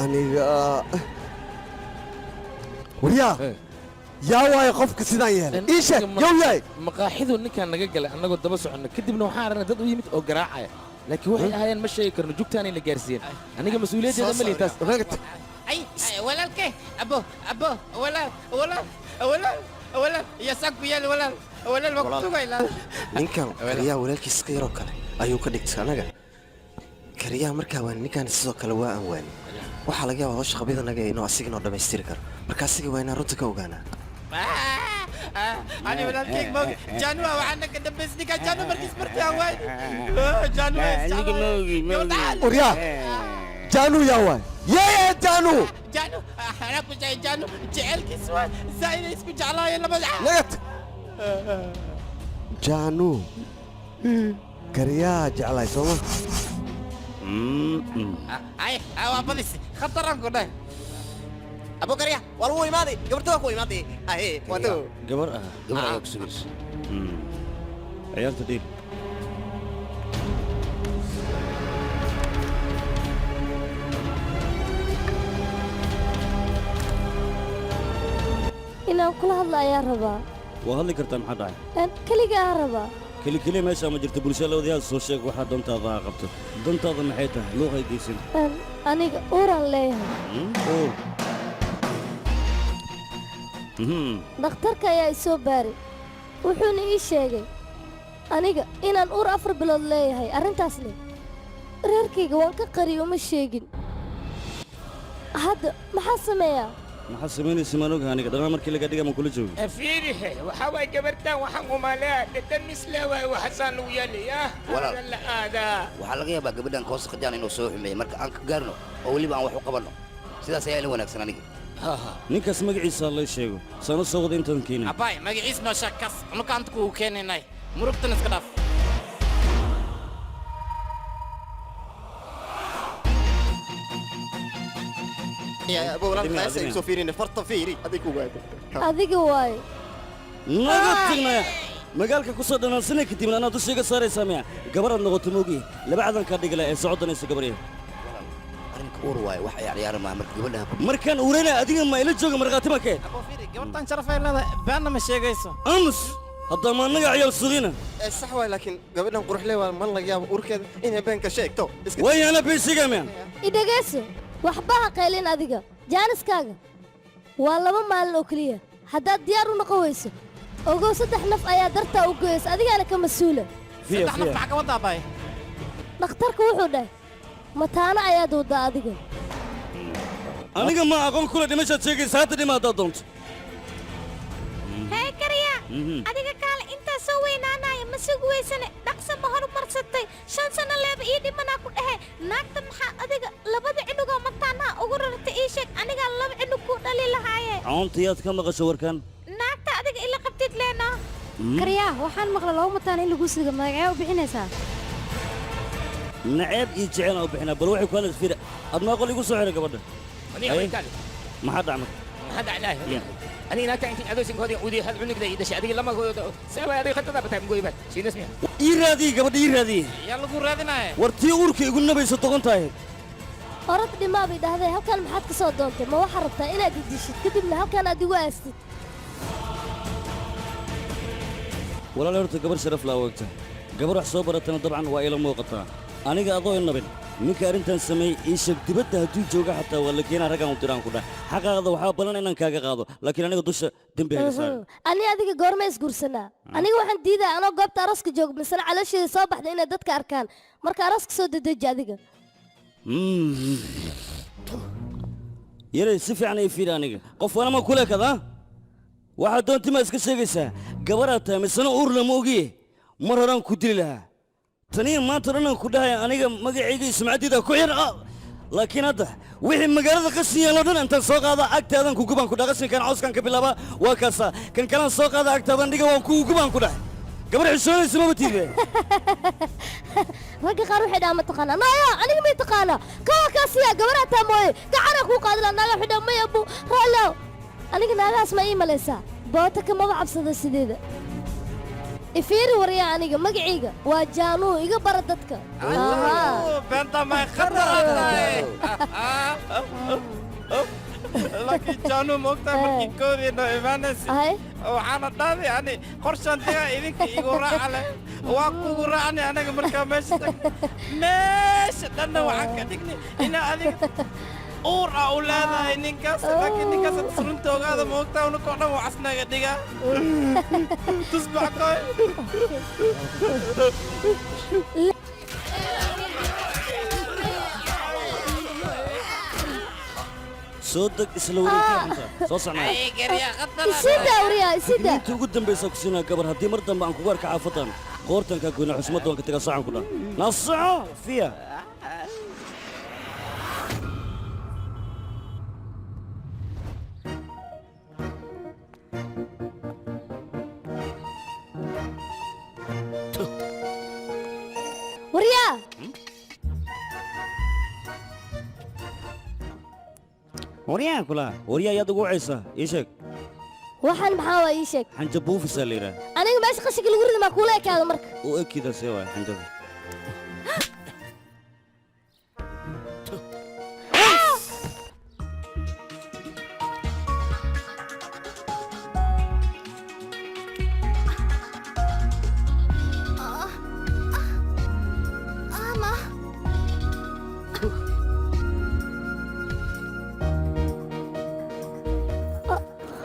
Aniga waryaa, yaa waayo qofka sidaan yeelay? Ii sheeg, yow yahay. Maqaaxidu ninkaan naga galay annagoo daba soconno, kadibna waxaan aragnay dad u yimid oo garaacaya, laakiin waxay ahaayeen ma sheegi karno. Jugtaanay na gaarsiiyeen. Aniga mas-uuliyaddeeda ma lihi taas. Ay, ay, walaalkay, abo, abo, walaal, walaal, walaal, walaal, yasaan ku yaal, walaal, walaal, waa ku tugaylaa. Ninkan kariyaha walaalkiis ka yaroo kale ayuu ka dhigtay. Anaga kariyaha markaa waan ninkan sidoo kale waa aan waani. Waxaa laga yaabaa hawsha qabida naga inuu asiga noo dhammaystiri karo. Marka asiga waa inaan runta ka ogaanaa. Ani walaalkay moog januwa waxaa naga dambays ninka janu markiis martii aan waay januwa. Waryaa, jaanu yaa waay? Yee jaanu. Janu anaa ku jecel janu, jecelkiis waa zaaid ay isku jeclaayeen labada. Nagat jaanu kariyaha jeclaay sooma? Ay, waa badis khataran ku dheh. Abu kariya waa lagu imaaday, gabarta waa ku imaaday ahe wato. Gabar ah. Gabar ayaa ku sugaysa. Ciyaarta dhiib. Inaan kula hadla ayaa rabaa. Waa hadli kartaa, maxaa dhacay? Keliga aan rabaa. Keli keliya meeshaa ma jirto, bulshada la wadayaal. Soo sheeg waxaa dantaada ha qabto. Dantaada maxay tahay? Luuqay geysan. Aniga uuraan leeyahay. Uur? Dhakhtarka ayaa i soo baaray, wuxuuna ii sheegay aniga inaan uur 4 bilood leeyahay. Arrintaasna reerkayga waan ka qariy, uma sheegin. Hadda maxaa sameeyaa? Maxaa samaynaysa maan ogaha aniga. Dhammaan markii laga dhiga maan kula joogi. Fiirihe, waxaa waay gabartan waxaan umaleeya dhadhan misle waay waxasaan lagu yeelaya. Walaal. La aadaa. Waxaa laga yaabaa gabadhan koosa khajaan inuu soo xumeeyey. Marka aan ka gaarno oo weliba aan wax u qabanno, sidaas ayaa ila wanaagsan aniga. Ninkaas magaciisa lay sheego, saana soo wada intaan keenin. Abay, magaciis noo sheeg, kas nukaanta kugu keenaynay. Murugtan iska dhaaf. Ya abu walaalka, qaasa igu soo fiirin, farta fiiri adig kugu aado. Adiga waaye. Naga tagnaya magaalka ku soo dhanaansanay, kadibna anaa dusha iga saaraysaa miya? Gabaraad noqoto moogiye, laba cadan kaa dhigala ee socodanaysa gabarya. Arrinka uur waaye, wax ay ciyaari maaha. Marka gabadha ku Markaan uurana adiga ma ila jooga? Markhaati ma kee? Gabartan sharaf ay leedahay, beenna ma sheegayso. Amus, hadda ma annaga ciyaal sugiina? Sax waay, laakiin gabadhan quruxle waa, man laga yaabo uurkeeda inay beenka sheegto. Way ana been sheegaya miya? Idhegayso, waxba ha qaylin. Adiga jaaniskaaga waa 2 maalin oo keliya. Haddaad diyaar u noqon weyso, ogow saddex naf ayaa dartaa u goyaysa, adigaana ka mas-uula. Saddex naf maxaa ka wadaa, abay? Dhakhtarka wuxuu dhahay mataano ayaad waddaa adiga. Aniga ma aqoon kule dhimashaad sheegaysa. Hadda dhima haddaad doonto. Hee kariya, adiga kaale, intaa soo weynaanaya ma sugi weysane? Dhaqso ma horumarsatay? 5 sano leeba ii dhimanaa ku dhehe. Naagta maxaa adiga labada cunugoo mataanaha ugu rartay? Ii sheeg, anigaa laba cunug kuu dhali lahaaye. Coonta yaad ka maqasho warkan? Naagta adiga ila qabtid leena. Karyaa, waxaan maqla laba mataan in lagu sido. Magacee u bixinaysaa? Naceeb iyo jecel aan u bixinaa. Bal waxay ku hadlaysa fiira. Aad maa qol igu soo xiray gabadha. Aniga way kaale. Maxaa dhacmay? Maxaa dhacay? Aniga naagta intiin adoosinkoodii udiy hal cunugda ii dhashay adiga lama sabay adiga khatada bataa mgoybaad shiinas miya? Ii raadiye gabadha, ii raadiye. Yaa lagu raadinaya? War tii uurka igu nabayso doqon tahay. Orod dhimaa bay dhahday. Halkan maxaad ka soo doontay? Ma waxaad rabtaa inaad i dishid, kadibna halkan aad igu aastid? Walaal, horta gabar sharaf laa wagta, gabar wax soo baratana dabcan waa ila muuqataa. Aniga adoo i nabin, ninka arrintan sameeyey ii sheeg. Dibadda hadduu jooga xataa waa la keenaa. Raggaan u diraan ku dhah xaqaaqda waxaa ballan inaan kaaga qaado, laakiin aniga dusha dembi haga saarin. Ani adiga goorma isguursanaa? Aniga waxaan diidaa anoo goobta arooska jooga misana caloosheeda soo baxda inay dadka arkaan. Marka arooska soo dedeji adiga. Yaray, si fiican ii fiiri. Aniga qof wanama kule kada waxaad doonti maa iska sheegaysaa. Gabaraad tahay misana uur lama ogiye. Mar horaan ku dili lahaa, taniya maanta dhan aan ku dhahaya aniga magacayga iyo sumcaddiida ku xir ah. Laakiin hadda wixii magaalada qashin yaalo dhan intaan soo qaada agtaadan ku gubaan ku dhah. Qashinkan cawskan ka bilaaba waa kaasa, kan kalaan soo qaada agtaadan dhiga, waan kugu gubaan ku dhah. Gabar xishoonaysa maba tiibe. Ragga qaar waxay dhahaan, ma taqaanaa naya? Aniga may taqaanaa? Kawa kaasiya gabaraa taa mooye gacanaa kuu qaadi lahaa. Naaga waxay dhahaan, maya abu raallow. Aniga naagahaas ma ii malaysaa? Boota kamaba cabsada sideeda. Ifiiri waryaa, aniga magacayga waa Jaanuu, iga bara dadka. Ahaa. Beenta may khatar tahay, laakiin Jaanu, moogtahay markii koodiina imaanaysa waxaana dhahday ani qorshaan digaa idinka igu raaca leh, waa kugu raacnay. Anaga markaa meesha tag, meesha dhanna waxaan ka dhignay inaa adiga uur ah u leedahay ninkaas, laakiin ninkaas hadda runta ogaada, moogtahay, unakoo dhan waa casnaga dhigaa tusbax koy. Soo deg, isla wareegta, soo socnaa. Isida waryaa, isida. Inta ugu dambaysa ku siinaa gabar, haddii mar dambe aan kugu arka xaafadan, qoortankaa goyna, xusmadda waan ka tagaa. Sacan ku dhan nasoco fiya. Waryaa. Waryaa kula, waryaa, yaad ugu wacaysaa? Ii sheeg. Waxaan maxaa waa? Ii sheeg. Xanja buufisaa la yidhaah. Aniga meesha qashinka lagu ridi maa kuula ekaada marka? U ekidaasee waay xanjada. Ama.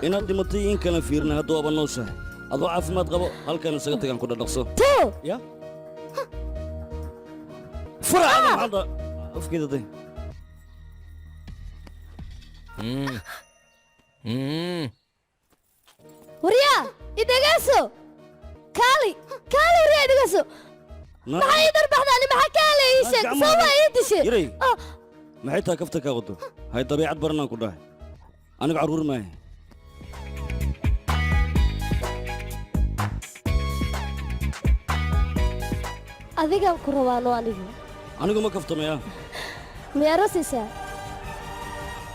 Inaad dhimatay in kalen fiirina, hadda waaba nooshahay adoo caafimaad qabo. Halkan isaga tagaan ku dhadhaqso. To. Ya fura ada maxalda afkeeda day. Waryaa, idhagaaso, kaali kaali, waryaa idhagaaso. Maxaa ii darbaxdaani? Maxaa kaale? Ii sheeg, soo waa ii dishe. Yaray. Maxay tahay kafta kaa wado? Hay dabeecad baranaan ku dhahay, aniga carruur maahe. Adigaan ku rabaano aniga. Anigu ma kaftamaya. Miyaa rosaysaa?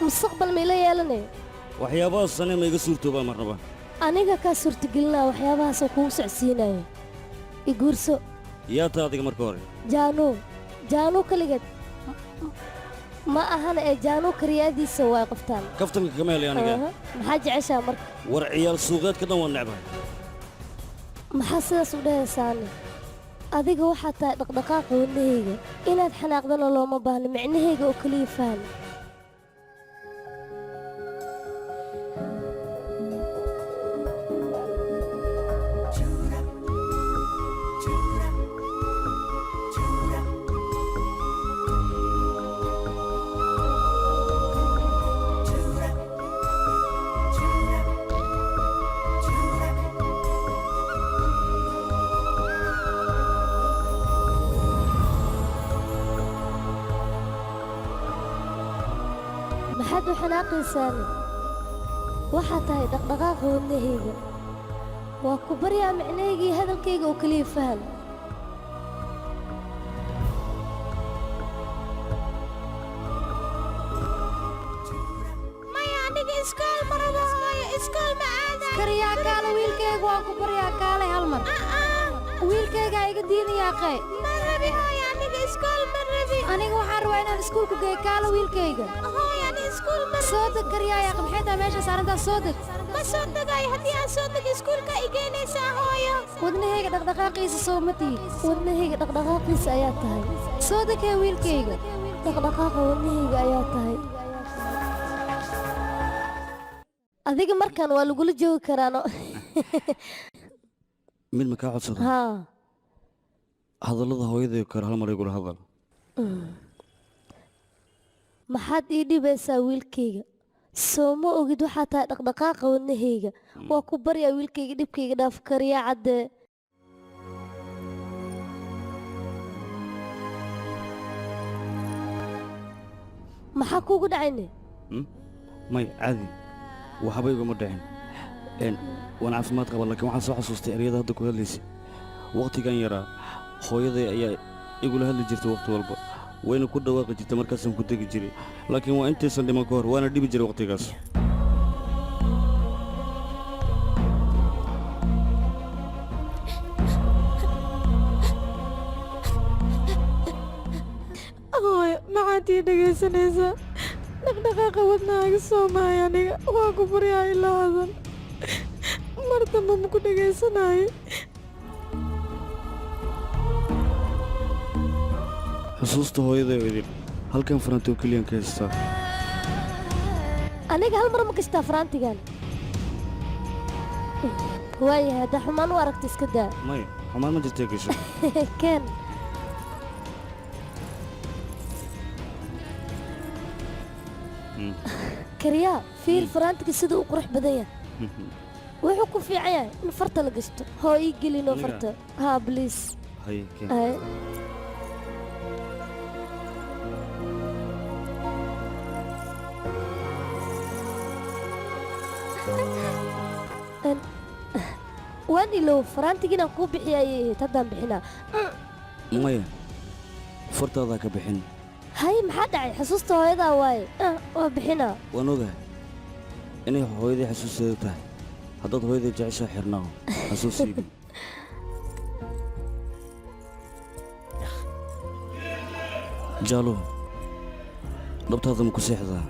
Mustaqbal mayla yeelanayo? Waxyaabahaas sane ma iga suurtoobaa marnaba. Aniga kaa suurtagelinaa waxyaabahaasoo kugu socsiinayo. I guurso. Yaa taa adiga marka hore? Jaanuu, Jaanuu kaligeed ma ahana ee Jaanuu kariyaadiisa waa qoftaan. Kaftanka kama helay aniga. Aha. Maxaa jeceshaa marka? War ciyaal suuqeedka dhan waan necbahay. Maxaa sidaas u dhahaysaane? Adiga waxaa tahay dhaqdhaqaaqa wadnahayga. Inaad xanaaqdana looma baahno, micnahayga oo keliya faham. Maxaad u xanaaqaysaane? Waxaa tahay dhaqdhaqaaqa wadnahayga. Waa ku baryaa, micnahayga iyo hadalkayga oo keliya faham. Maya, aniga iskool ma rabo hooyo, iskool ma aadayo. Kariyaa, kaale wiilkayga, waan ku baryaa, kaale hal mar. Wiilkaygaa iga diinayaa qee. Ma rabi hooyo, aniga iskool ma rabi. Aniga waxaan rabaa inaan iskuulku geeyo, kaale wiilkayga. Hooyo, ani iskool ma Soo deg kariyaa, yaaq, maxay tahay meesha saarantaa? Soo deg. Ma soo degayo. Haddii aan soo dego, iskuulka i geynaysaa hooyo? Wadnahayga dhaqdhaqaaqiisa soo ma tihid? Wadnahayga dhaqdhaqaaqiisa ayaa tahay. Soo degee wiilkayga. Dhaqdhaqaaqa wadnahayga ayaa tahay adiga. Markaan waa lagula joogi karaano. Mid ma kaa codsada? Haa. Hadallada hooyaday kale hal mar igula hadal. Maxaad ii dhibaysaa wiilkayga? Soo ma ogid waxaa tahay dhaqdhaqaaqa wadnahayga? Waa ku baryaa wiilkayga, dhibkayga dhaaf, kariyaa caddee. Maxaa kuugu dhacayne? May, caadi, waxba iguma dhicin. Waan caafimaad qaba, laakiin waxaan soo xasuustay ereyada hadda ku hadlaysay. Wakhtigan yaraa hooyaday ayaa igula hadli jirtay wakhti walba, wayna ku dhawaaqi jirtay, markaasaan ku degi jiray, laakiin waa intaysan dhiman ka hor, waana dhibi jiray wakhtigaas. Macaantii dhegaysanaysaa dhaqdhaqaaqa wadnahaaga soomaaya. Aniga waa ku baryaa, ilaa hadan mar damba ma ku dhegaysanaayo. Xusuusta hooyaday oo idin halkan farantoo keliyan ka haystaa. Aniga hal mar ma gashtaa faraantigan? Waayahay, haddaa xumaan u aragta iska daa. Maya, xumaan ma jirtee, gasho. Keen. Kariyaa, fiir faraantiga sida uu qurux badan yahay. Wuxuu ku fiican yahay in farta la gashto. Hoo, ii gelinoo. Aniga? Farta, haa, bliis. Haye, keen. Haye. Waan ilow faraantiga inaan kuu bixiya ayay ahayd. Haddaan bixinaa. Maya, fartaadaa ka bixin. Hay, maxaa dhacay? Xusuusta hooyadaa waaye. Waa bixinaa. Waan ogahay inay hooyaday xasuusteeda tahay. Haddaad hooyaday jeceshaa, xirnaaho xasuusiibi. Jaalo, dhabtaada ma ku seexdaa?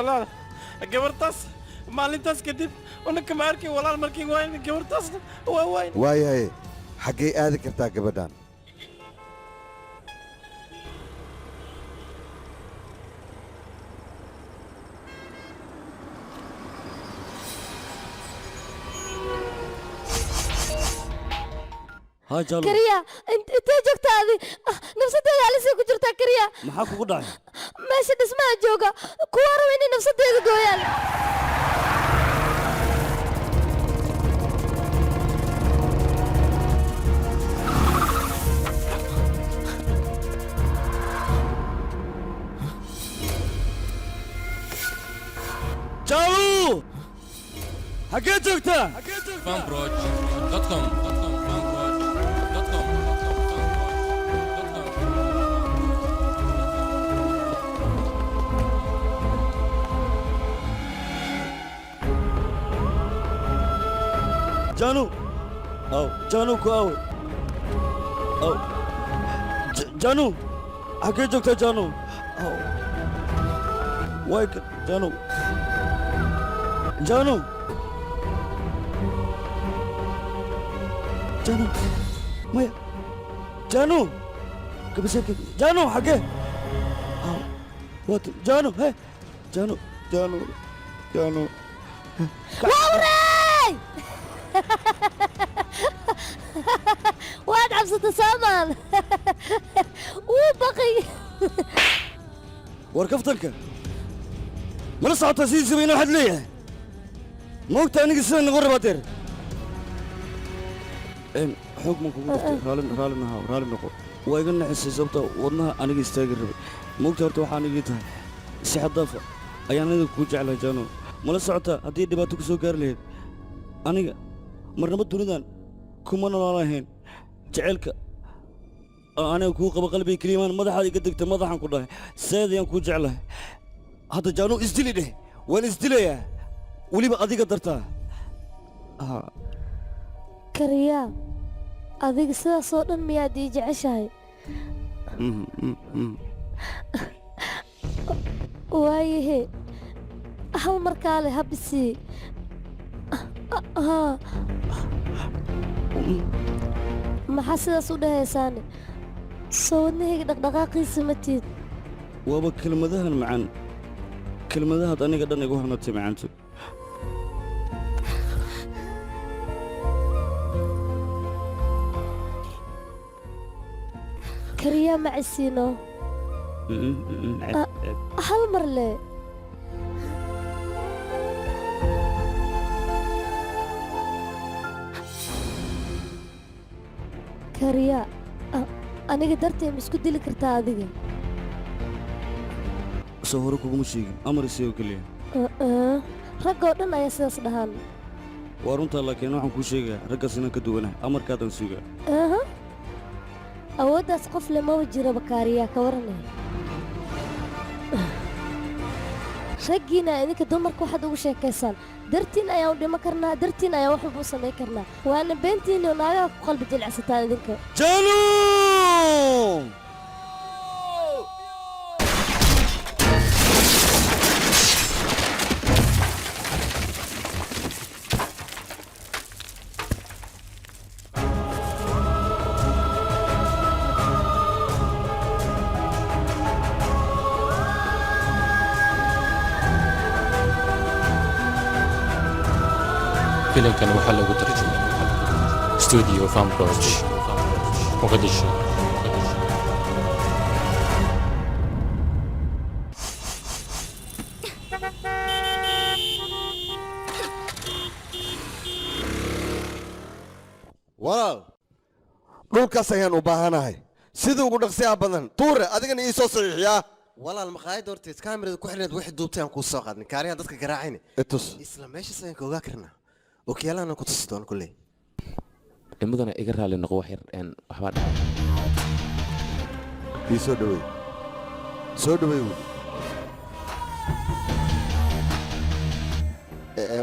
Walaal, gabartaas maalintaas kadib unaka ma arkin walaal. Markii waayna gabartaasna waa wayn. Waayahay, xaggay aadi kartaa gabadhan? Haa, Jaalo. Kariya, intee joogtaa adi? Nafsadeeda halisay ku jirtaa, Kariya. Maxaa kugu dhacay? Meesha dhismaha jooga kuwa raba inay nafsadeeda gooyaan. Jaalo, xaggee joogtaa? Fanproj.com fanproj.com. Jaanu, aw Jaanu, ku awe? Aw Jaanu, xaggee joogtaa? Jaanu, aw way kan. Jaanu, Jaanu, Jaanu, maya, Jaanu, gabasaarka Jaanu xaggee? Aw waatan Jaanu. He, Jaanu, Jaanu, Jaanu. Wawray! Waad cabsatay soomaan? Wuu baqay. War kaftanka mala socotaa? Sidiisaba inuu xad leeyahay ma ogta? Aniga sida noqon rabaa deer xoog maan kugu dhuftay. Raali, raali nahaw, raali noqo. Waa iga naxisay sababta wadnaha aniga istaagi rabay. Ma ogta horta waxaa anigii tahay si xad daafa ayaan aniga kugu jeclahay. Jaano, mala socotaa haddii dhibaato ku soo gaari lahayd aniga marnaba dunidan kuma noolaan lahayn? Jaceylka oo aniga kuu qaba qalbiga keliyamaan madaxaad iga degta madaxaan ku dhahay seed ayaan kuu jeclahay. Hadda Jaanu, isdili dheh. Waan isdilayaa weliba adiga dartaa. Kariyaa, adiga sidaasoo dhan miyaad ii jeceshahay? Waayahe, hal markaale habisii. Haa, maxaa sidaas u dhahaysaane? Soo wadnahayga dhaqdhaqaaqiisa ma tiid? Waaba kelmadahan macaan, kelmadahaad aniga dhan igu hanatay macaanto. Kariyaa, ma cisiino? Hal mar le. Kariyaa, aniga dartee ma isku dili kartaa adiga? Soo hore kuguma sheegin amar isagoo keliya? Raggoo dhan ayaa sidaas dhahaan. Waa runtaa, laakiin waxaan kuu sheegayaa raggaas inaan ka duwanahay. Amarkaadaan sugaa. Aha, awooddaas qof le maba jiraba. Kaariyaa, ka waranaya. Raggiina idinka dumarka waxaad ugu sheekaysaan dartiin ayaan u dhiman karnaa, dartiin ayaan wax walba u samayn karnaa. Waana beentiinni oo naagaha ku qalbi jilicsataan idinka. Janu! Filimkan waxaa lagu tarjumay Studio Famproj, Muqdisho. Walaal, dhulkaas ayaan u baahanahay sida ugu dhaqsiyaha badan. Tuure, adigana ii soo saxiixiyaa. Walaal, maqaayadda horteed kaamirada ku xidhneed wixii duubtay aan kuu soo qaadnay, kaariyaha dadka garaacayna itus. Isla meeshaas ayaan ka ogaa karnaa, okiyaalahana ku tusi doona kulley. Mudane, iga raali noqo, wax yar waxbaa dhacay. Ii soo dhaweey, soo dhaweey weli.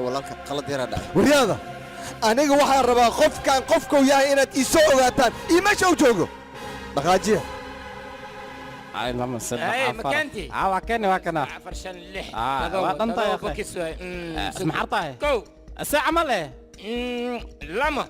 Walaalka, qalad yaraa dhacay. Waryaada, aniga waxaan rabaa qofkan qofkuu yahay inaad ii soo ogaataan iyo meesha uu joogo. Dhaqaajiya. Ay, lama, saddex, Ay, afar. makanti. Ah, waa kani, waa kana. Afar, shan, lix, Ah, todoba, waa dhan tahay, todoba akhi. bokis waay. Maxaa tahay? Kow. Saaca ma leh? Lama.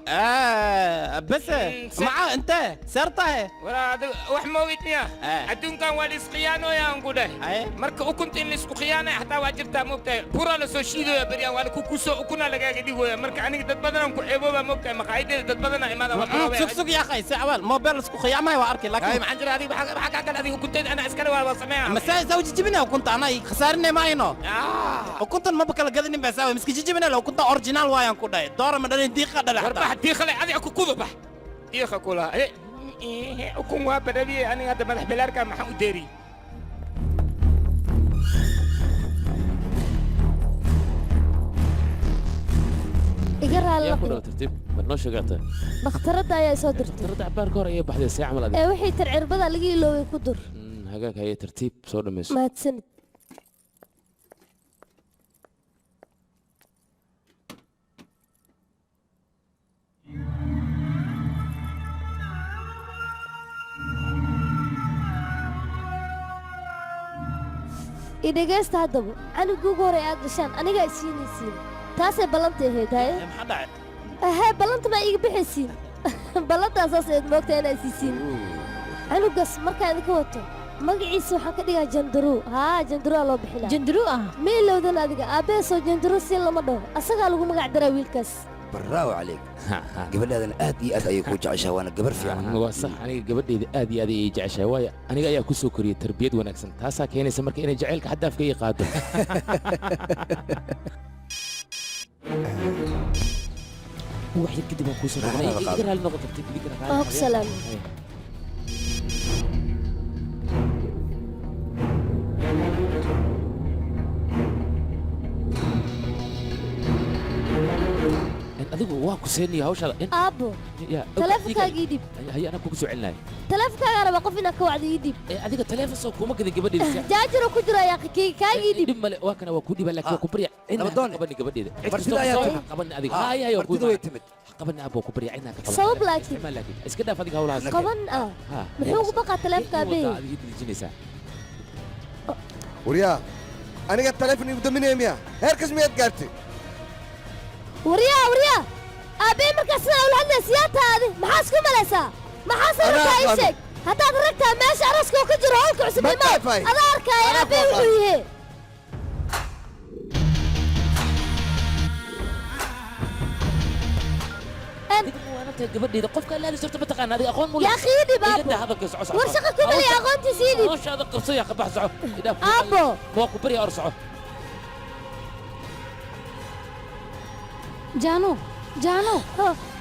Bas maxaa intee seer tahay? Walaa adiga wax ma ogid miya? Adduunkan waa la isqiyaanooya aan ku dhahay. Marka ukunta in la isku khiyaanaya xataa waa jirtaa, moogtahay. Buraa la soo shiidooya beryaan, waa la ku kusoo ukunaa lagaaga dhigooya. Marka aniga dad badanaan ku ceebooba, moogtahay, maqaayadeeda dad badanaa imaada waa biloobaya. Sug, sug, yaa akhay, saaca waal mobile isku khiyaamaya waa arkay, Ay, laakiin maxaan jira adiga, maxaa kaa kale adiga ukunteeda anaa iskale waa sameeyaa. Mase saa jijibina ukunta anaa khasaarinay maayno. Ukuntan maba kala gadanin baa saa miska jijibina la ukunta original waayaan ku dhahay, doora ma dhalin, diiqa dhalay. War bax, diiqa leh adiga ku kudu bax. Diiqa kula. Ukun waa badabiyey aniga hadda madax bilaarka maxaan u deeriyey? Iga raali Yaa ku noqdo. dhaw, tartiib ma noo sheegataa? Dhakhtaradda ayaa soo dirtay. Dhakhtaradda cabaar ka hor ayay baxday, see camal adiga. Ee wixii tar cirbada laga iloobay ku dur. Hagaag, haye, tartiib soo dhamayso. Mahadsanid. I dhegaysta haddaba, canugii ugu horey aad dhashaan anigaa i siinaysiin, taasay ballanta ahayd. Haye. Maxaa dhacay? Ahee, ballanta maa iiga bixaysiin? Ballantaa saas ahayd, moogta inaa siisiin canugaas. Markaan idinka wato, magaciisa waxaan ka dhigaa Jandaruu. Haa, Jandaruuaa loo bixinaa. Jandaruu ah? Ma ilowdan adiga aabbaheesoo Jandaruu siin lama dhaho, asagaa lagu magac daraa wiilkaas. Bravo calayk, gabadhaadana aad iyo aad ayay kuu jeceshahay, waana gabar fiican. Waa sax, aniga gabadhayda aad iyo aad ayay jeceshahay, waayo aniga ayaa ku soo koriyey tarbiyad wanaagsan, taasaa keenaysa marka inay jacaylka xad dhaafka ii qaado. Wax yar kadib aan kuu soo noqonay. Iga raali noqon, tartiib, iga raali. Waa ku salaamay. Haye. Adigu waa ku seenaya hawshaada Aabbo, ya taleefankaaga ii dhib. Haye, anaa kugu soo celinaya. Taleefankaagaa rabaa qof inaad ka wacdo, ii dhib. Adiga taleefon soo kuma gadin gabadheeda. Jaajiro ku jiro ayaa kaaga ii dhib. Dhib male, waa kana, waa ku dhiba, laakiin waa ku barya cidna ha ka qabanin gabadheeda. Cid Martida kastoo ayaa soo timid. ha qabanin adiga. Ah, Hay, hay, waa ku martida way imaan. timid. Ha qabanin, aabbo, waa ku barya cidna ha ka qabanin. Sabab laakiin? Isticmaal laakiin iska dhaaf adiga hawlahaas. Qaban ah? Ha. Muxuu ugu baqaa taleefanka aabbahay? Wadaa adiga dejinaysaa. Waryaa, aniga taleefon igu daminaya miya? Heerkaas miyaad gaartay? Waryaa, waryaa, aabbey, markaa sidaa ula hadlaysa yaa taadi? Maxaa isku malaysaa? Maxaa Anaa sababtaa? Ii aqaano. sheeg haddaad ragtaa meesha arooska oo ka jiro howlka cusub Ma imaw. dhaafay. Adaa arkaaya Anaa aabbey ku wuxuu aqaan. yahe. Waananta gabadheeda qofka la hadli jirto ma taqaana adiga, aqoon mu Yaa akhi, ii dhib, aabbo. Iga daa hadalka, soco, soco. War shaqa ku malaya, aqoontiisa ii dhib. Hawshaada qabso, yaa bax, soco. Idhaaf. Aabbo. Waa ku barya, or soco. Jaano, Jaano,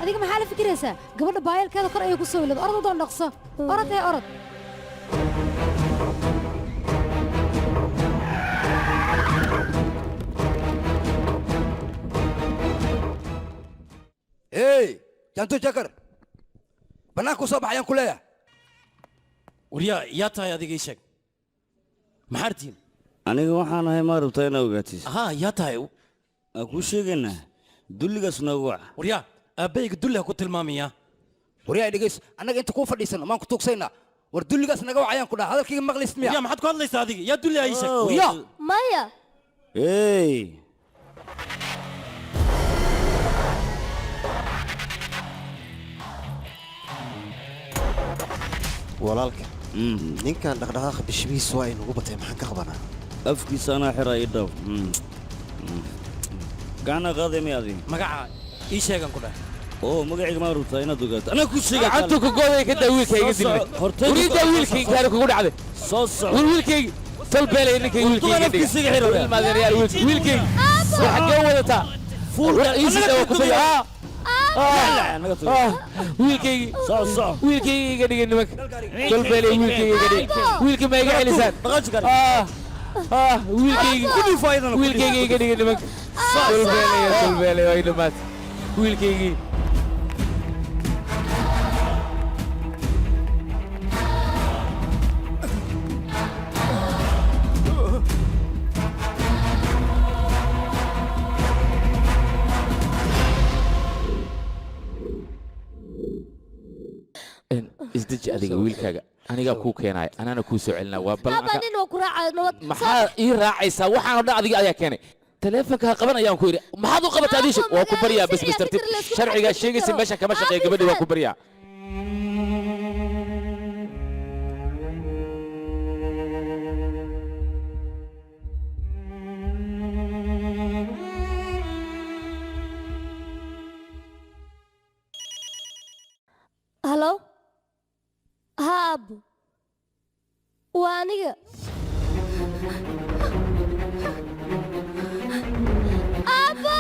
adiga maxaa la fikiraysaa? Gabadha baayalkeeda kor ayay ku soo wilada. Orod, odoon dhaqso, orod ee orod. Hey, Jantu Jakar, bannaanka u soo baxayaan ku leeyahay. Waryaa, yaa tahay adiga? Ii sheeg, maxaa artiin? Aniga waxaan ahay ma rabtaa inaad ogaatid? Haa, yaa tahay? Aan kuu sheegaynaa, dulligaas noogu wac. Waryaa, aabbayga dulli ha ku tilmaamaya. Waryaa, dhegeyso, annaga inta kuu fadhiisano maan ku tuugsaynaa? War dulligaas naga wac ayaan ku dhaha, hadalkayga maqlaysid miya? Waryaa, maxaad ku hadlaysaa adiga? Yaa dulli ha ii sheeg. Waryaa. Maya. Hey. Walaalka, ninkan dhaqdhaqaaqa bishimihiisa waa inugu batay, maxaan ka qabanaa? Afkiisa anaa xiraa, ii dhaw. Gacana qaaday miya adiga? Magaca ii sheegan ku dhahay. Oo magacayga ma rabtaa inaad ogaato? Anaa kuu sheegaa. Gacantu ku gooday ka daa wiilkayga dilay. Wariida wiilkayga gaari kugu dhacday. Soo soco. War wiilkayga tol beelay ninkayga wiilkayga Afkiisa iga xiro. Ilmaadeerayaal, wiilkayga war xaggee wadataa? War ii sii dhawo ku taga. Wiilkaygi wiilkayga iga dhigay nimanka tol beelay, wiilkayga iga dhigay. Wiilka ma iga celisaan? Wiilkayga wiilkayga iga dhigay nimanka tol beelay, tol beelay waa ii dhammaatay wiilkaygii. Isdeji adiga, wiilkaaga anigaa kuu keenaaya, anaana kuu soo celinaa, waa Aabba, ballan. Nin waa ku raacaya, nabad. Maxaa ii raacaysaa? Waxaan oo dhan adiga ayaa keenay. Taleefonka ha qaban ayaan ku yidhi, maxaad u qabatay adiisha? Waa ku baryaa, bas bas, tartiib. Sharcigaa sheegaysa meesha kama shaqeeya gabadhi, waa ku baryaa. Halo, haa aabbo, waa aniga aabbo.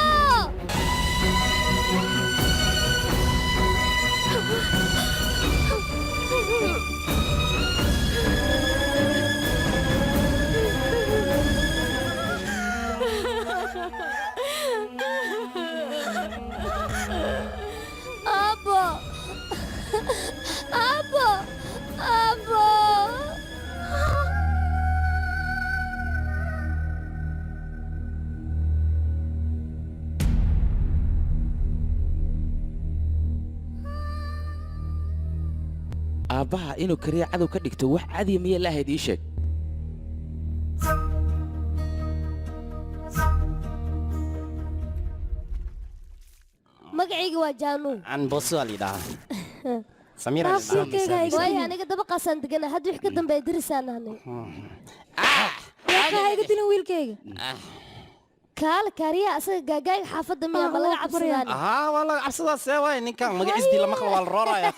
Aabbo, aabbo, aabbo. Aabbaha inuu kariya cadow ka dhigto wax cadiya miya lahayd? Ii sheeg. Magacayga waa Jaanu. Anbosu la yidhaahaa. Samira la yidhaahaa. Waayo, aniga dabaqaasaan degana, hadda wix ka dambeeya dirisaan ahnay. Waxaa iga dilin wiilkayga. Kaale, kaariyaha asaga gaagaaga xaafadda miyaa? Ma laga cabsadaan? Haa, waa laga cabsadaa. See waay ninkan magaciistii la maqla waa la rooraya.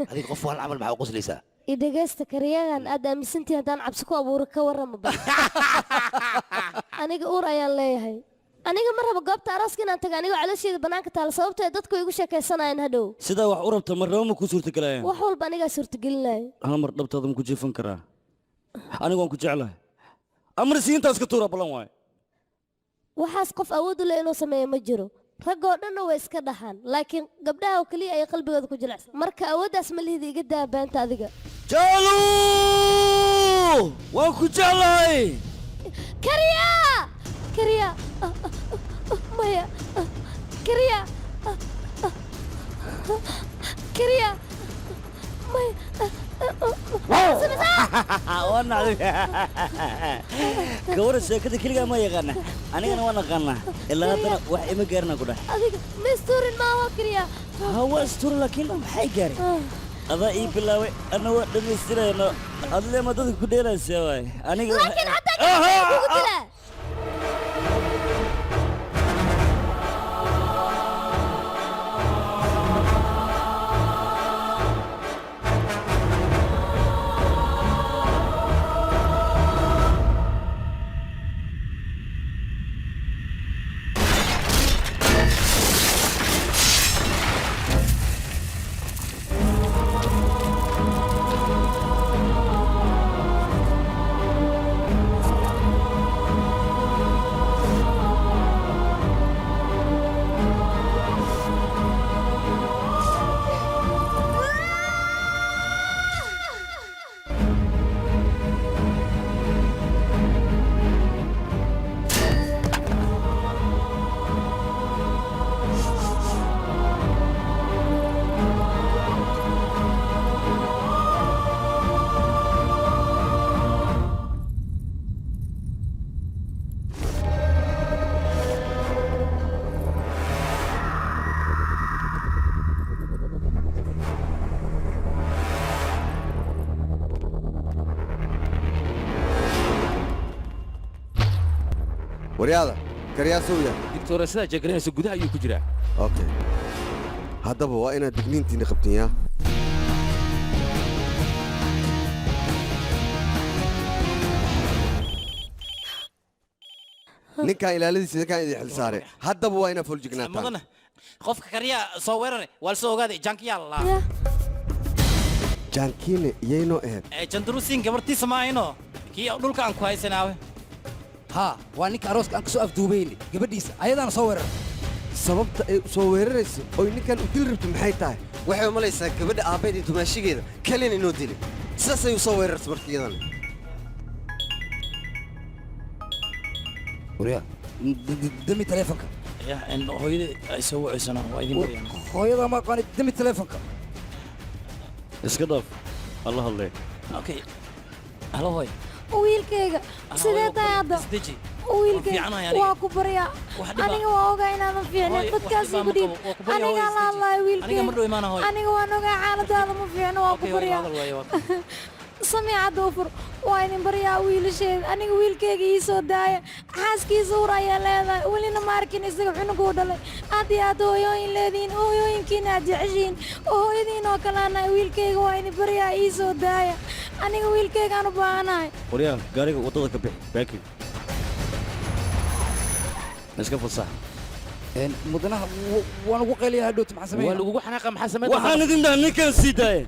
Adiga qof wal camal maxaa u qoslaysaa? I dhegaysta, kariyagan aad aaminsantihi haddaan cabsi ku abuuro ka warrama ba. Aniga uur ayaan leeyahay. Aniga ma rabo goobta arooska inaan tago anigoo caloosheeda bannaanka taala, sababtoo ay dadku igu sheekaysanayaan hadhow. Sidaa wax u rabta marnaba ma kuu suurtagelayaan. Wax walba anigaa suurtagelinaya. Hal mar dhabtaada ma ku jiifan karaa? Anigu waan ku jeclahay, amar siintaas ka tuura, ballan waaye. Waxaas qof awood u leh inuu sameeyo ma jiro. Raggoo dhanna way iska dhaxaan, laakiin gabdhaha oo keliya ayay qalbigooda ku jilicsan. Marka awooddaas ma lihida, iga daa beenta adiga. Jaalu, waan ku jeclahay. Kariya, kariya, maya, kariya, kariya, maya. Waa nacday gabadha. Sheekada keligaa ma yaqaana, anigana waan aqaanaa. Ilaa haddana wax ima gaarina ku dhahay. Adiga ma istuurin maaho, kariya? Ha, waa istuurin, laakiin maxay gaaray? Adaa ii bilaabay, anna waa dhammaystirayno. Adle ma dadka ku dheelaysaa waay aniga? Laakiin haddaa gacanta kugu dilaa. Waryaada, karyaasuu yahay. Doctor, sidaa jeegranaysa gudaha ayuu ku jiraa. Okay, haddaba waa inaad digniintiina qabtiin yaa. Ninkaan ilaaladiisa idinkaan idin xil saaray, haddaba waa inaad fuljignaataan. Mudane, qofka kariyaa soo weerare waa la soo ogaaday, jankiyaa la lahaa. Jaankiine iyaynoo ahayd? Jandaruusin gabartiisa ma ahayno kii dhulka aan ku haysanaawe. Haa, waa ninka arooska aan ka soo afduubayni gabadhiisa, ayadaana soo weerar. Sababta ay soo weerarayso oy ninkan u dili rabto maxay tahay? Waxay u malaysaa gabadha aabbeed iyo dumaashigeeda kalina inuu dilay, sidaas ayuu soo weerartay marka iyadana. Waryaa, dami taleefonka. Ya, hooyada ay soo wacaysana waa idin baryaan. Hooyada ma aqaani, dami taleefonka. Iska dhaaf, alla hadlay. Okay, halo hooy. Wiilkayga, sidee tahay hadda? Isdeji. Wiilkayga, fiicanahay aniga. Waa ku baryaa. Wax dhiba- Aniga waa ogaa inaadan fiicnayn. Hooy, wax dadkaas dhibaa igu ma dhiib. qabo. Waa ku baryaa, hooy, Anigaa la isdeji. hadlayo. Aniga Wiilkayga, mar dhow imaana, hooy. aniga waan ogaa xaaladaada ma fiicno, waa ku Okay, hooy, baryaa. hadal waaye, waa. Samiicadda u fur, waa idin baryaa wiilasheeda. Aniga wiilkayga ii soo daaya. Xaaskiisa uur ayaa leedahay, welina ma arkin isaga cunuguu dhalay. Aad iyo aad hooyooyin leedihiin, hooyooyinkiina aad jeceshihiin oo hooyadiin oo kaleana. Wiilkayga waa idin baryaa, ii soo daaya. Aniga wiilkaygaan u baahanahay. Waryaa, gaariga waddada ka bixi, baakin iska fasax. Mudanaha waan ugu qayliyaa hadhowta, maxaa sameeyaa? Waa lagugu xanaaqa, maxaa sameyn? Waxaan idin dhaha ninkaan sii daaya.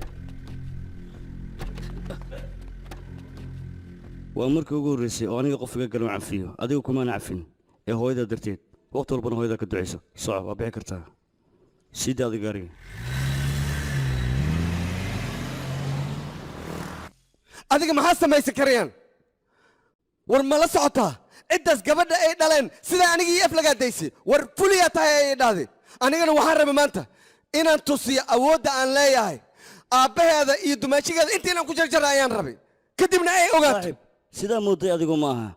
Waa markii ugu horreysay oo aniga qof iga galo cafiyo, adiga kumaana cafin ee hooyadaa darteed. Waqti walbana hooyadaa ka ducayso. Soco, waa bixi kartaa, sii daa adiga gaariga. Adiga maxaa samaysan karayaan? War ma la socotaa ciddaas gabadha ay dhaleen sidaa aniga iyo af lagaa daysay? War fuliyaa tahay ay dhahday. Anigana waxaan rabay maanta inaan tusiyo awoodda aan leeyahay, aabbaheeda iyo dumaashigeeda inta inaan ku jarjara ayaan rabay, kadibna ay ogaato. Saaxiib, sidaa mooday adigu ma aha.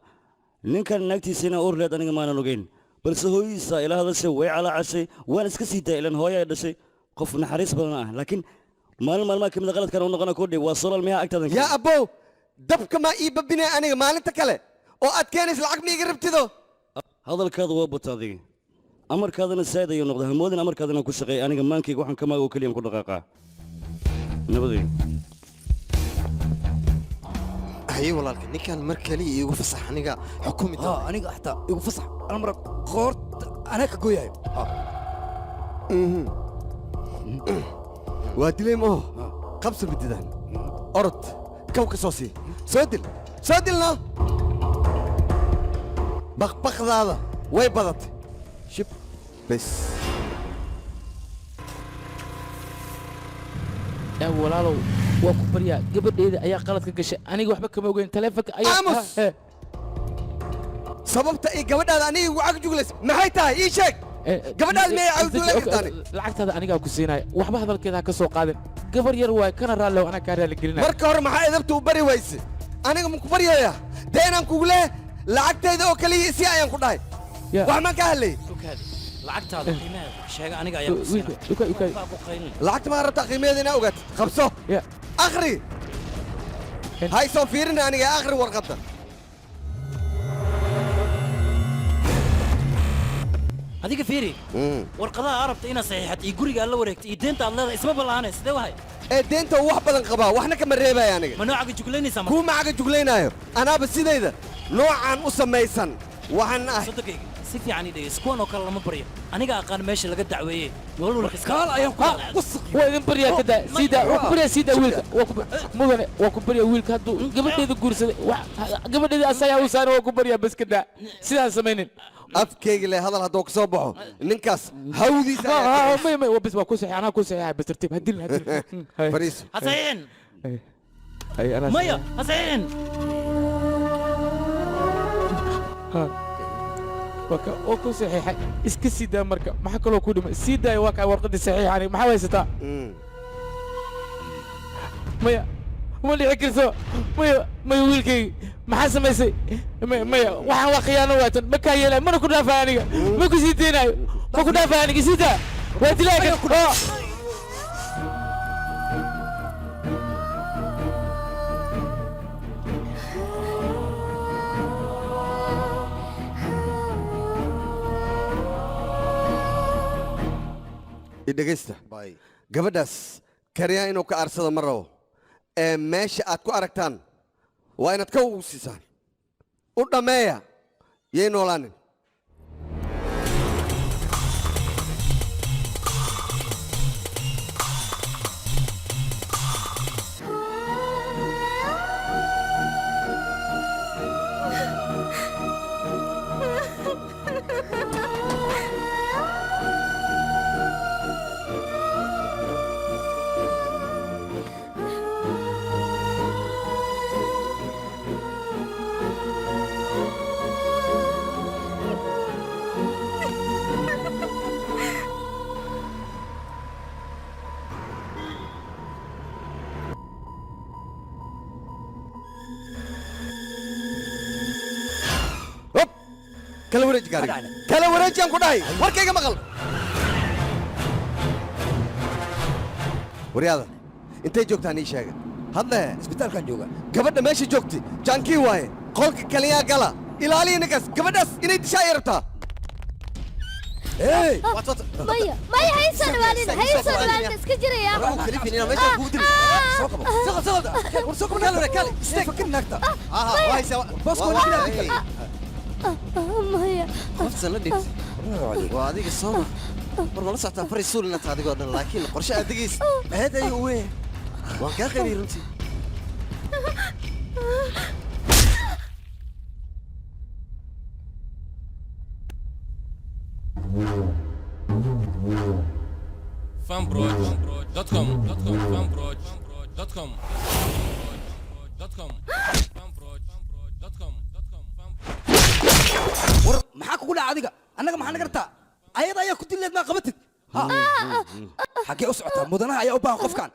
Ninkan naagtiisa inaa uur leed aniga maanan ogeyn, balse hooyadiisa ila hadashay, way calaacashay, waan iska sii daayay ilan hooyo ay dhashay, qof naxariis badan ah. Laakiin maalin maalmaha ka mid a qaladkan u noqona kordhi waa solaal miyaa agtaadan. Yaa abbow, dabka maa ii babinaya aniga maalinta kale oo aad keenaysa lacag ma iga rabtido? Hadalkaada waa bata adiga, amarkaadana saaid ayuu noqday. Hamoodin amarkaadana ku shaqeeya. Aniga maankayga waxaan ka maago keliyaan ku dhaqaaqaa. Nabadey. Haye walaalka, ninkan mar kaliya iigu fasax, aniga xukumi doona. Aniga xataa igu fasax, hal mar qoorta anaa ka gooyayo. Waa dilay maho, qabsa mididaan, orod kaw ka soo sii, soo dil, soo dilna. Baqbaqdaada way badatay, shib bes. Yaa walaalow, waa ku baryaa, gabadheeda ayaa qalad ka gashay, aniga waxba kama ogeyn taleefanka ayaa. Aamus! Sababta ay gabadhaada aniga igu cagjuglaysa maxay tahay? Ii sheeg, gabadhaada miyay cagjuglayn kartaa aniga? Lacagtaada anigaa ku siinaya, waxba hadalkeeda ha ka soo qaadin. Gabar yar waay, kana raallow, anaa kaa raali gelinaya. Marka hore maxaa edabta u bari wayse? Aniga ma ku baryayaa dee inaan kugu leeyahay lacagtayda oo kaliya isi ayaan ku dhahay? Wax maan ka hadlayay? Lacagtaada qiimaheeda sheega, aniga ayaa ku siinaya. Waxbaa ku qaylin. Lacagta maa rabtaa qiimaheeda inaa ogaatid? Qabso, akhri, hay soo fiirina aniga, akhri warqadda. Adiga fiiri warqadaha arabta inaad saxiixat iyo guriga aad la wareegtay iyo deenta aad leedahay isma ballaanay, sidee wahay? Ee deenta uu wax badan qabaa, waxna kama reebaya aniga. Ma noocaga juglaynaysaa marka? Kuuma caga juglaynaayo, anaaba sidayda noocaan u samaysan waxaan ah. Sodogayga, si fiican ii dhegeyso, kuwan oo kale lama baryo. Aniga aqaan meesha laga dacweeyey walwalka. Kaal ayaan ku Waa idin baryaa, ka daa, sii daa, waa ku baryaa, sii daa wiilka. Waa ku mudane, waa ku baryaa, wiilka hadduu gabadheeda guursaday, gabadheeda asagaa u saaran, waa ku baryaa, bas ka daa, sidaan samaynin. Afkayga le hadal hadduu ka soo baxo ninkaas hawdiisa ayaa may may, waa bas, waa ku saxiix, anaa ku saxiixay, bas tartiib, ha dilin, ha dilin. Fariiso. Ha saxiixin. Ay, anaa. Maya, ha saxiixin. Waa ka oo ku saxiixay, iska sii daa. Marka maxaa kaloo ku dhimay? Sii daaya, waa kaa warqadii saxiixani, maxaa haysataa? Maya, ma dhici karto, maya, maya, wiilkaygi maxaa samaysay? Maya, maya, waxaan waa khiyaano waatan, ma kaa yeelaayo, mana ku dhaafayo aniga, ma ku sii daynaayo, ma ku dhaafayo aniga, sii daa, waa dilaa kan. I dhegaysta, gabadhaas kariyaa inuu ka aarsado ma rabo. Ee meesha aad ku aragtaan waa inaad ka ugu siisaan. U dhammeeya, yay noolaanin. Hop! Kala wareeji gaariga, kala wareejiyaan ku dhahay. Warkayga maqal. Waryaada, intay joogtaan ii sheega hadle. Isbitaalkan jooga. Gabadha meesha joogtay jaankii waaye. Qolka kaliyaa gala, ilaaliya ninkaas. Gabadhaas inay dishaa ay rabtaa. Maya, maya, ha ii soo dhawaanin, ha ii soo dhawaanin, iska jiraya. Maya. Qofta la dhigtay waa adiga sooma? War mala socotaa fari suulinata adigoo dhan, laakiin qorshe aad degaysa aad ayuu u weyn. Waan kaa qaybiyey runtii. Fanproj.com Fanproj.com .com Fanproj.com. War maxaa kugu dhaca adiga? Annaga maxaa naga rabtaa? Ayada ayaa ku dileed, maa qabatid? Ha, xaggee u socotaa? Mudanaha ayaa u baahan qofkan.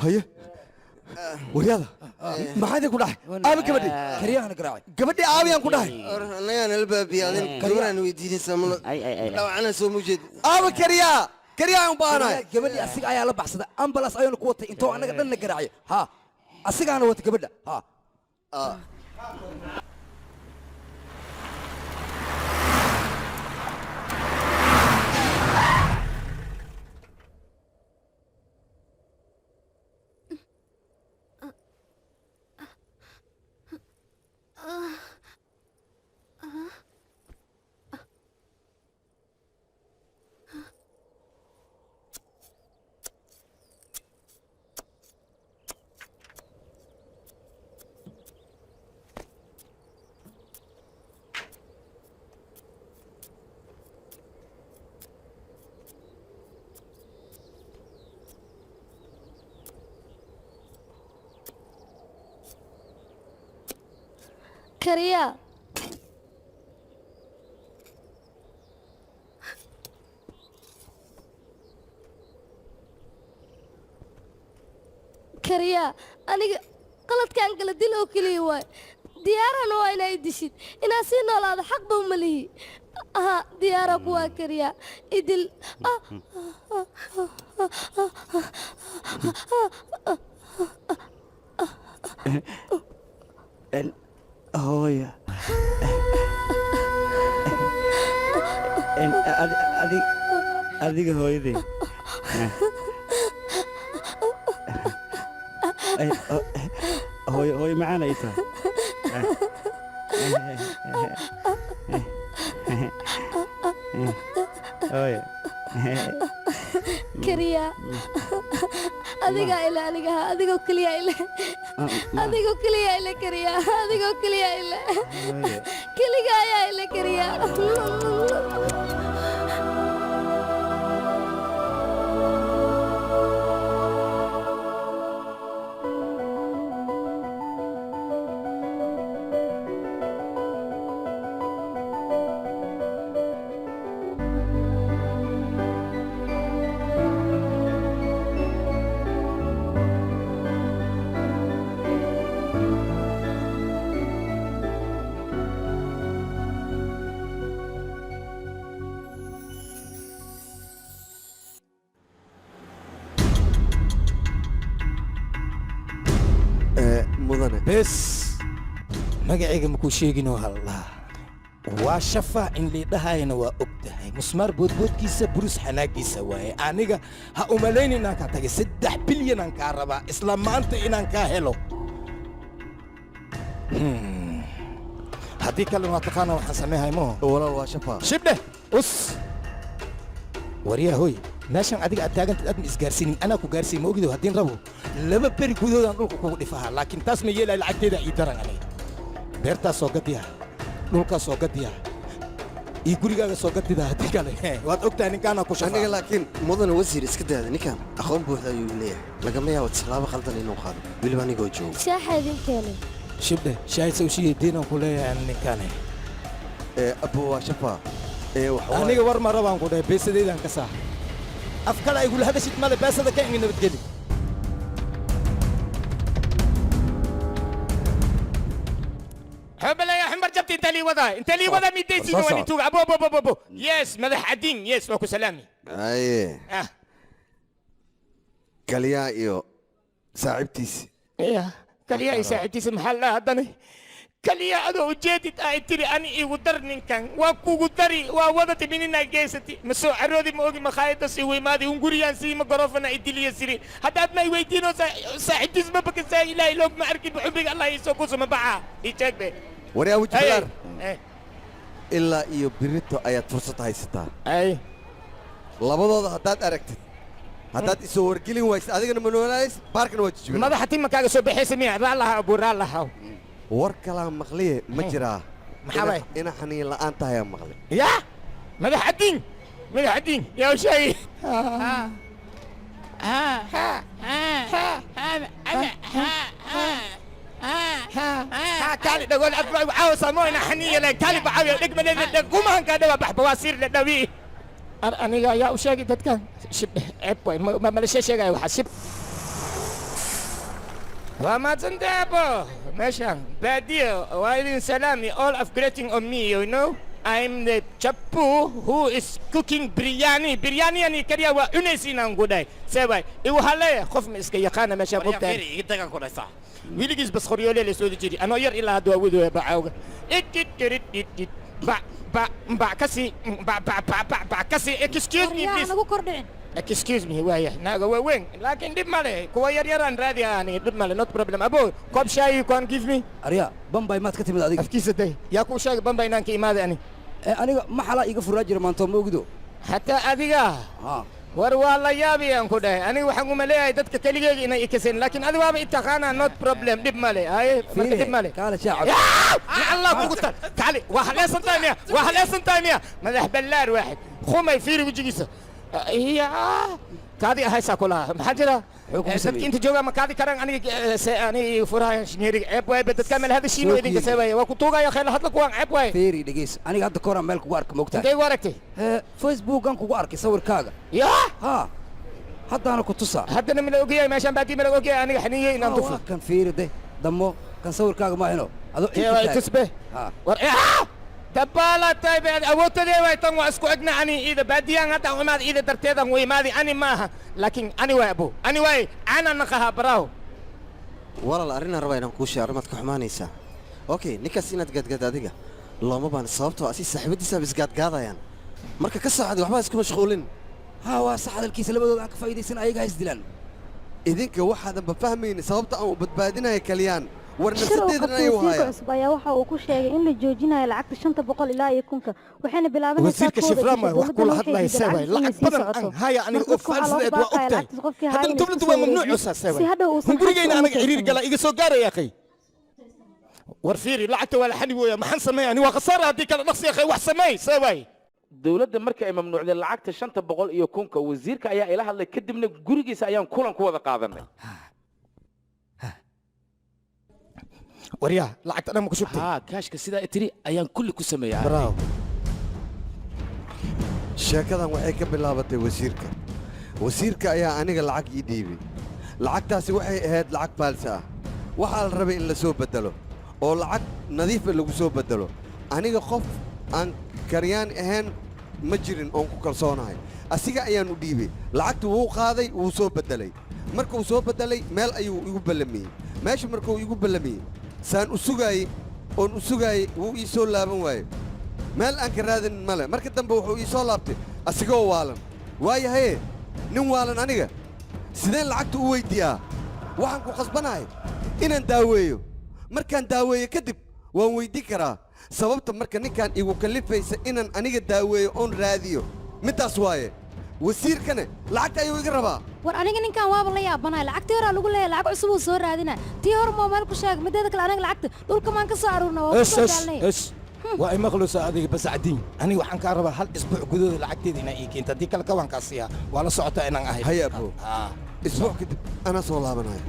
Haye waryaada, maxaa idin ku dhahay? Aabi gabadhi. Karyahana garaacay. Gabadhi aabiyaan ku dhahay. Annagaan albaabiya adin gabaraan weydiinaysaa mala dhawacana soo mujeed. Aabi kariyaa, kariyaa u baahanahay. Gabadhii asiga ayaa la baxsaday, ambalas ayuuna ku watay intoo annaga dhanna garaacay. Ha, asigaana wata gabadha. Ha. Kariyaa, kariyaa, aniga qaladkaan gala dil oo keliya waay. Diyaarana waa inaa i dishid. Inaa sii noolaado xaqba uma lihi. Aha, diyaara kuwaa. Kariyaa, idil. Hooya, adiga hooyaday. Hooyo, hooyo macaan ay tahay. Hooyo. Kariyaa. Adigaa ile aniga, ha adigoo keliya ile, adigoo keliya ile kariya, adigoo keliya ile, keliga ayaa ile kariya. Mudane. Bes, magacayga makuu sheeginoo haldhaa waa shafa in liidhahayana waa og tahay. Musmaar boodboodkiisa burus xanaagiisa waaye. Aniga ha umalayn inaan kaa tagay. 3 bilyan aan kaa rabaa isla maanta inaan kaa helo. Haddii kalena waa taqaana waxaan sameehay maho. Walaal, waa shafa. Shibdheh us waryaa hoy, meeshan adiga aad taagantad aad ma isgaarsiinin, anaa ku gaarsiin ma ogido. Haddiin rabo 2 beri gudahoodaan dhulka kugu dhifahaa, laakiin taas ma yeelaya. Lacagteeda ii daran aniga. Beertaas soo gadiya, dhulkaas soo gadiya iyo gurigaaga soo gadida. Haddii kale waad ogtahay ninkaana ku shafaa. Aniga laakiin mudane wasiir, iska daada. Ninkan aqoon buuxda ayuu leeyahay, lagama yaabo tallaabo khaldan inuu qaado, weliba anigoo joogo. Shaaxa idin keenay. Shibdhe, shaahidsa ushiiya diinaan ku leeyahay ani ninkaane. Abbo, waa shafa. Aniga war ma rabaan ku dhahay, beesadeydaan ka saar. Af kale ay gula hadashid male, beesada ka ingi nabadgeli. حبلا يا حمر جبت انت لي وضع، انت لي وضع ميديسي واني توق ابو ابو ابو ابو. Yes, madax cadin, yes, waa ku salaami. Aye. Ah. Kaliyaa iyo saaxiibtiisi. Ya kaliya ay saaxiibtiisa maxaa la haddana kaliya adoo ujeedid ay tiri ani igu dar ninkan, waa kugu dari, waa wadati minina geysati ma soo caroodi ma ogi makhaayada sii weymaadi un guriyaan siima gorofana idiliya siri haddaad ma weydiino saaxiibtiis ma bakasaa ilaahay loog ma arkin xubbiga Allah iisoo kusuma baxa ii sheeg be. Waryaa weji bilaar. Eh. Ilaa iyo birito ayaad fursad haysataa. Ay. Labadooda haddaad aragtid, haddaad isoo wargelin waysid, adigana ma noolaanays, baarkana waa jijibina. Madaxa timankaaga soo baxaysa miya? Raallaha abu, raallaha. War kalaa maqliye ma jiraa? Maxaa waay? Ina xaniin la'aan tahay aa maqli. Ya madax cadin, madax cadin yaa u sheegay. Kaali dhagool caawa saamoyna xaniya leen kaali bacaawiya dhegma leeda gumahan kaa dhawa bax bawaasiir la dhawi. Aniga ayaa u sheegay dadkan. Shib, ceeb waay, ma la sheegaya waxaa. Shib, waa mahadsantahay abo. Meeshan baadiyo waa idin salaami. All of greeting on me, you know I'm the chapu who is cooking biryani. Biryani ani kariya waa cunaysiinaan ku dhahay. See waay igu haleeya, qof ma iska yaqaana meeshaan mogtahay. Iga tagaan ku dhaysaa. Weligiis bas qoryoole la soo jiri anoo yar ilaa hadda waa wadooya bacawga ititititit ba ba ba kasi ba ba ba ba ba kasi. Excuse me, Waryaa please. Nagu kordhicin. Excuse me, waaya naaga waaweyn laakiin dhib male, kuwa yar yaraan raadi ani dhib male, not problem. Abo, koob shaay you can give me? Arya, Bambay maad ka timid adiga? Afkiisa day, yaa kuu sheegay Bambay inaan ka imaaday ani? Aniga maxalaa iiga furaa jira maanta, ma ogido. Hataa adiga war waa la yaabiyaan ku dhahay. Aniga waxaan uma leeyahay dadka keligeyga inay ikaseen, laakiin adi waaba itaqaanaa. Not problem, dhib male. Haye marka dhib male. Kaala shaaca. Allah kugu tal kaali, waa haleesan tahay miya? Waa haleesan tahay miya? Madax ballaar waaxid khumay, fiiri wejigiisa. Iya, kaadi ahaysaa kulaha. Maxaa jira? Dadka inta joogaa ma kaadi karaan? Aniga se ani furahayan shinyeeriga ceeb waaye be. Dadka meel hadashiino idinka seebaya waa ku tuugaya khayla hadla kuwaan ceeb waaye. Fiiri, dhegeys, aniga hadda koraan meel kugu arka, mogtahay? Intay ku aragtay? Facebookan kugu arkay sawirkaaga. Ya. Ha, haddaana ku tusaa. Haddana mala ogyahay meeshaan baadii mala ogyahay aniga xaniye inaan tufo. Kan fiiri de damo, kan sawirkaaga ma hino adoo Kee waay? Tusbe war dabaalatay be awoodtadee waay. Tan waa isku egna ani iida baadiyaan hadda imaad iida darteedan u imaadi ani maaha, laakiin ani waay abo, ani waay caana naqahaa baraaho. Walaal, arrinaan rabaa inaan kuu sheego, arrimaad ka xumaanaysaa. Okay, ninkaas inaad gaadgaad adiga looma baana, sababtoo asi saaxiibadiisaaba isgaadgaadayaan. Marka ka soo cadi, waxbaa isku mashquulin. Ha, waa sax hadalkiisa, labadooda aan ka faa'iidaysan, ayaga ha isdilaan. Idinka waxaadanba fahmaynin sababta aan u badbaadinaya kaliyaan. War Shir uu nafsadeedana qabtay ayuu wasiirka hayaa. cusub ayaa waxa uu ku sheegay in la joojinayo lacagta 500 ilaa iyo 1000-ka, waxayna bilaabanaysaa Wasiirka 1-da Shifraama bisha. wax kula Dowladdana waxay hadlaya diiday seeway lacagtaas inay lacag sii badan socoto. aan haya aniga Marka oo dadka waxaa looga faalsideed waa baaqayaa ogtahay. lacagtaas qofkii haya Haddana inay dowladdu isku waa soo mamnuuc wareejiyo usaa si seeway hadhow uusan hun gurigeyna xabsi u anaga ciriir mutaysanin. gala iga soo gaaraya akhay. War fiiri, lacagta waa la xani wooya, maxaan sameeya ani? Waa khasaara haddii kale, dhaqsi akhay, wax sameey seeway. Dowladda marka ay mamnuucday lacagta 500 iyo 1000-ka, wasiirka ayaa ila hadlay, kadibna gurigiisa ayaan kulan ku wada qaadanay. Waryaa, lacagta dhan ma ku shubtay? Haa, kaashka sidaa tiri ayaan kulli ku sameeyay. Bravo. Sheekadan waxay ka bilaabatay wasiirka. Wasiirka ayaa aniga lacag ii dhiibay. Lacagtaasi waxay ahayd lacag faalsa ah. Waxaa la rabay in la soo beddelo oo lacag nadiifa lagu soo beddelo. Aniga qof aan karyaan ahayn ma jirin oon ku kalsoonahay. Asiga ayaan u dhiibay lacagtu, wuu qaaday, wuu soo beddelay. Markuu soo beddelay, meel ayuu igu ballamiyey. Meesha markuu igu ballamiyey, saan u sugaayey oon u sugaayey, wuu ii soo laaban waayey. Meel aan ka raadinin male. Marka dambe wuxuu ii soo laabtay asigoo waalan. Waayahaye, nin waalan aniga sideen lacagta u weyddiiyaa? Waxaan ku khasbanahay inaan daaweeyo. Markaan daaweeyo kadib waan weyddiin karaa sababta. Marka ninkaan igu kallifaysa inaan aniga daaweeyo oon raadiyo middaas waaye. Wasiirkane lacagta ayuu iga rabaa. War aniga ninkan waaba la yaabanaya. Lacagtii horaa lagu leeyahay, lacag cusub uu soo raadina. Tii hore moo meel ku sheeg. Mideeda kale, aniga lacagta dhulka maan ka soo aruurna, waa ku Es soo es daalnay. Es waa imaqlusa adiga basacdiin. Aniga waxaan kaa rabaa hal isbuuc gudahooda lacagteeda inaa ii keento, haddii kale kawaan kaa siiyaa. Waa la socotaa inaan ahay. Haya abo, isbuuc kadib anaa soo laabanaya.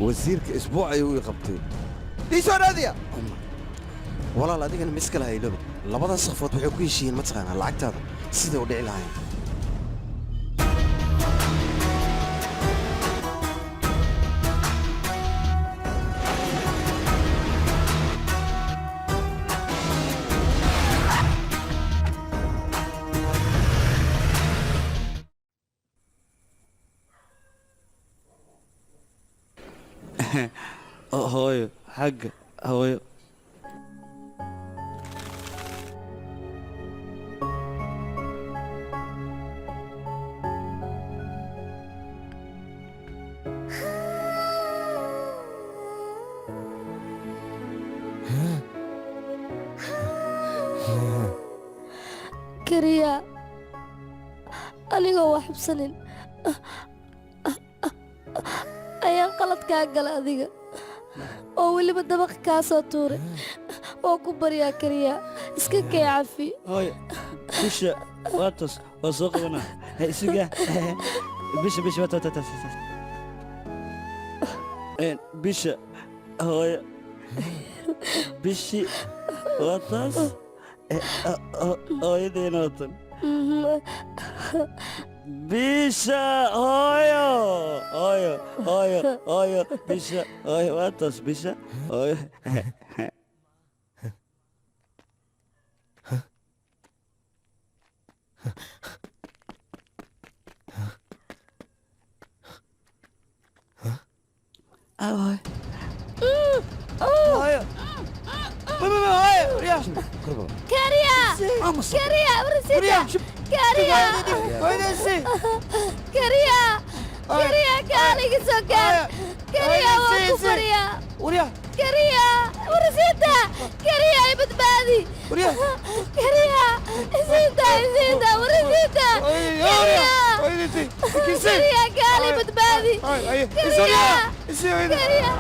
Wasiirka isbuuc ayuu ii qabtay, ii soo raadiya. Walaal, adigana miskala hayloba. Labadaas qofood waxay ku heshiiyeen, mataqaanaa, lacagtaada sida u dhici lahayn. Hooyo, xagga hooyo. Kariya, anigoo wax xubsanin ayaan qalad kaa gala adiga oo weliba dabaqa kaa soo tuuray. Oo ku baryaa Kariya, iska kee cafi. Hooyo, bisha waa tas, waa soo qabanaa. Ha isuga bisha, bisha waa tas, tas, tas. Bisha hooyo, bishi waa taas. Hooyadeena waa tan. Bisha hooyo, hooyo, hooyo, hooyo, bisha hooyo waa taas, bisha hooyo. Hooyo, hooyo. Kariya, Kariya, warsida Kariya, Kariya, Kariya, kaaliga soo gaar. Kariya, waan ku baryaa. Kariya, warsida Kariya, i badbaadi. Kariya, isiinta, isiinta, warsida Kariya. Kariya, kaali badbaadi. Kariya, Kariya.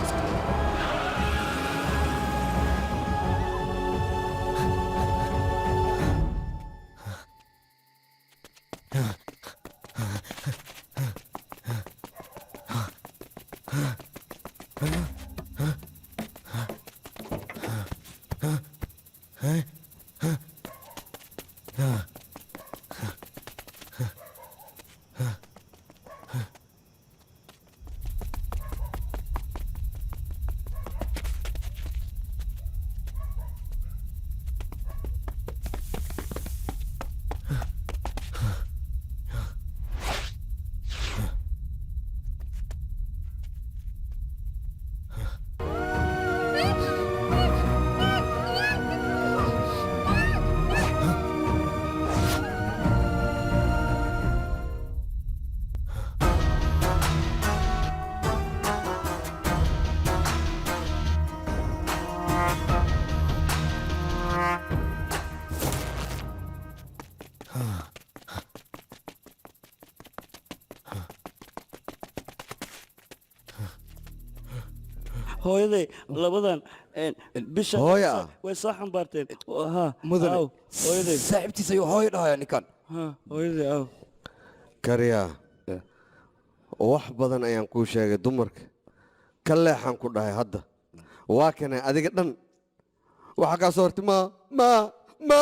Hooyaday labadan bisha Hooya. Way soo xambaarteen. Ha. Mudane, Aw, hooyaday. Saaxiibtiis ayuu hooyo dhahaya ninkan. Ha, hooyaday aw. Kariyaa, wax badan ayaan kuu sheegay, dumarka ka leexaan ku dhahay. Hadda waa kanay adiga dhan waxaa kaa soo hortay ma ma ma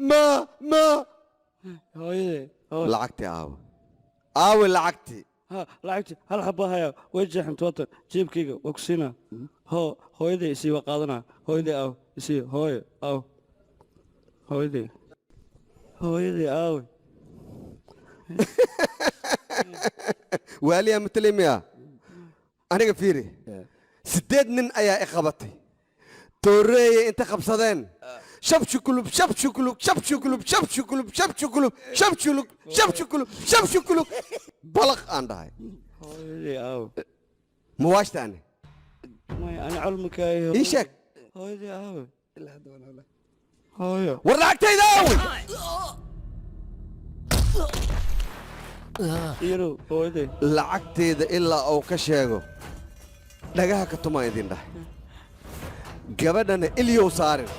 ma ma. Hooyaday. Lacagtii aawe? Aawe lacagtii? Ha, lacagti hal xaba haya, way jeexan toban jeebkayga waa ku siinaa. Hoo, hooyaday isii, waa qaadanaa. Hooyaday aw, isii, hooyo aw, hooyaday, hooyaday aawe? Waaliyaa matalay miya aniga? Fiiri, 8 nin ayaa i qabatay, tooreeye inta qabsadeen, shab shukulub, shab shukulub, shab shukulub, shab shukulub, shab shukulub, shab shulug, shab shukulub, shab shukulub, balaq aan dhahay. Hooyaday aaw? Mawaashta ani? Maya, ani colmakaayo. Ii sheeg. Hooyaday aawe? Hooyo. War lacagtayda aawey? Yarow, hooyaday. Lacagtayda ilaa uu ka sheego dhagaha ka tumaan idin dhahay, gabadhana ilyow saarin.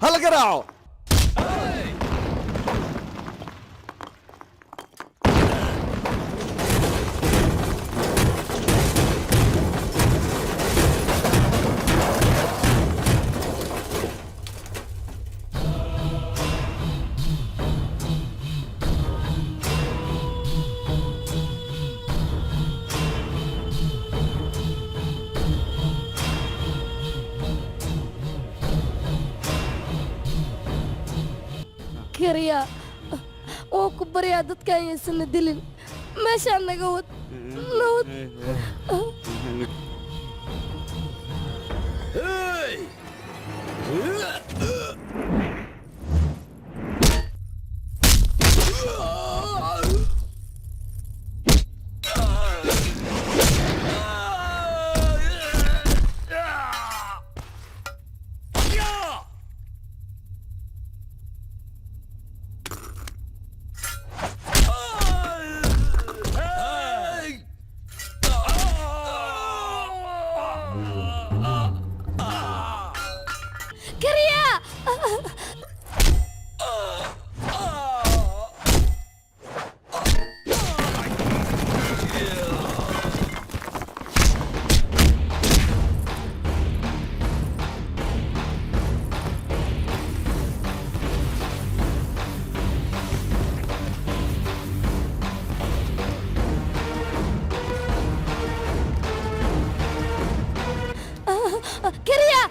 Hala garaaco. Kariyaa, waan ku baryaa, dadkaan yaysana dilin, meeshaan naga wad, nawad. Kariyaa. Kariyaa.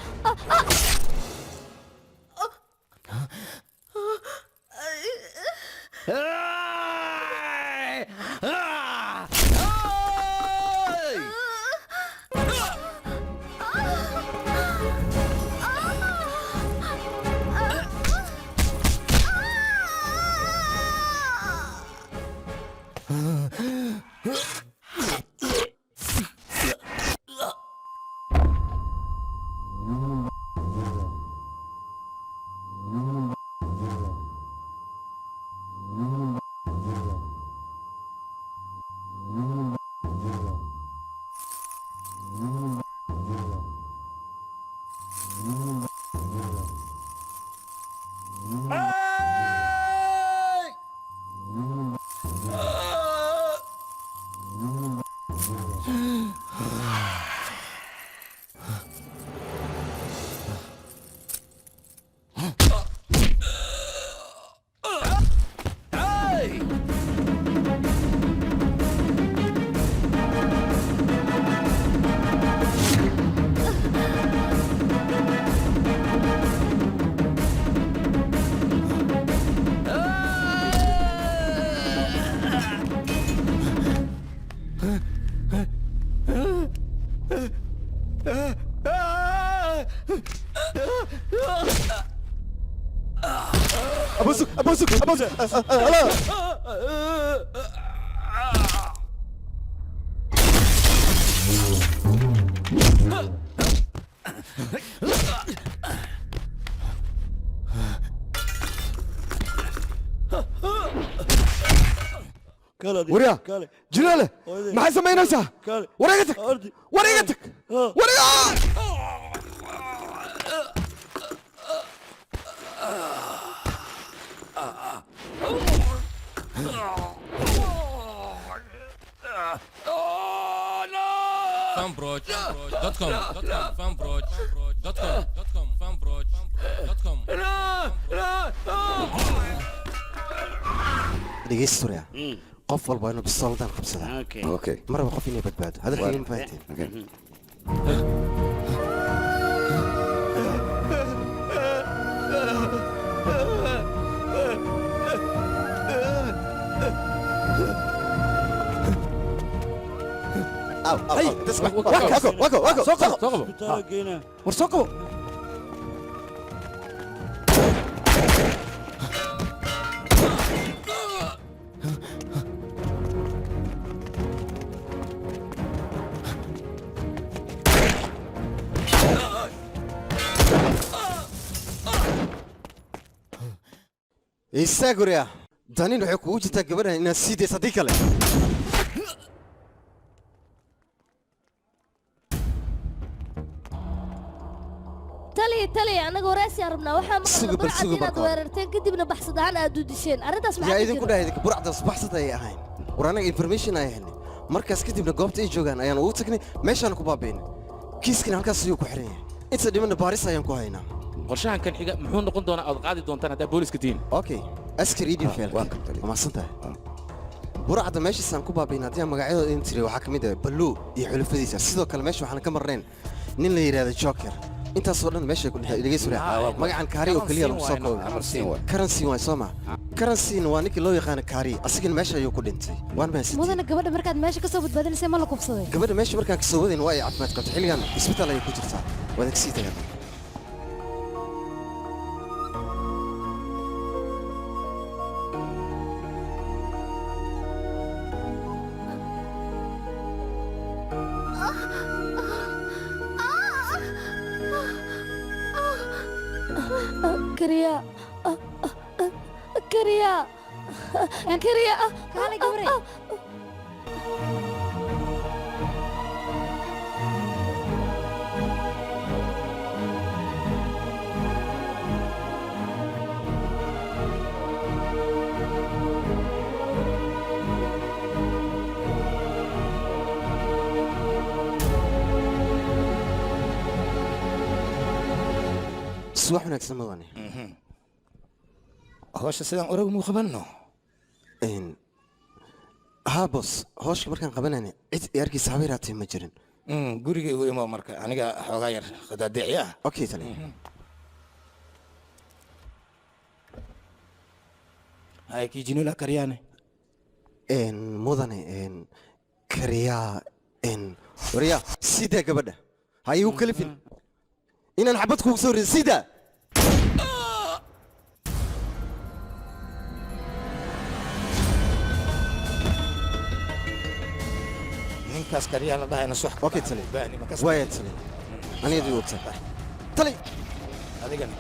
Abusuk, abusuk, abusuk. Waryaa jinaale, maxay samaynaysaa? War iga tag, war iga tag, war iga. Fanbroch.com Fanbroch.com Fanbroch.com. Dhegeysta waryaa, qof walba inuu bistooladan qabsadaa. Okay. Maraba qof inay badbaado hadalkayga, ma fahanteen? Soo qabo. War soo qabo. Istaag waryaa, danin waxay kugu jirtaa gabadhan inaad sii dayso, haddii kale. Taliya, taliya, annaga waraysiyaa rabnaa. Waxaa Sugo maqalna bal, burcad sugo inaad marka hore. weerarteen, kadibna baxsad ahaan aad u disheen. Arrintaas Yaa maxaa ka idinku jira? dhahay idinka burcdaas baxsad ayay ahayn? War annaga information ay helnay, markaas kadibna goobta ay joogaan ayaan ugu tagnay, meeshaan ku baabi'inay. Kiiskana halkaas ayuu ku xiran yahay, inta dhimanna baaris ayaan ku haynaa. Qorshahan kan xiga muxuu noqon doonaa aad qaadi doontaan haddaa booliska tihiin? Okay, askar idin feelka waa mahadsan tahay. Burcadda meeshaasaan ku baabi'in haddii aan magacyadooda idin tiriyo, waxaa ka mid ah Baluu iyo xulufadiisa. Sidoo kale meesha waxaan ka marnayn nin la yidhaahdo Joker. Intaasoo dhan meeshay ku dhintay. Dhegeyso, magacan Kaari oo keliya lagu soo koobay. Karansiin waay, soo ma? Karansiin waa ninkii loo yaqaano Kaari, asigana meesha ayuu ku dhintay. Waan mahadsantihiin. Mudana, gabadha markaad meesha ka soo badbaadinaysay ma la kubsaday? Gabadha meesha markaan kasoo wadayn waa ay caafimaad qabtay, xilligan isbitaal ayay ku jirtaa. Waad kasii tagaan. Kariya, kariya, kariya. Kaale gabre. Subax wanaagsan, mudane. Hawsha sidaan orag muu qabanno? Haa bos, hawsha markaan qabanayna cid i arkiisa haba yaraatee ma jirin. Guriga igu imo marka, aniga xoogaa yar khadaadeeci ah. Okay tali. Hay kijinula karyaane. Mudane, kariyaa waryaa, sidaa gabadha ha igu kalifin inaan xabad kugu soo rido, sidaa. Ninkaas karyaa la dhahayna sux. Okay tali, waaya tali, aniga dib ogta tali. Adigana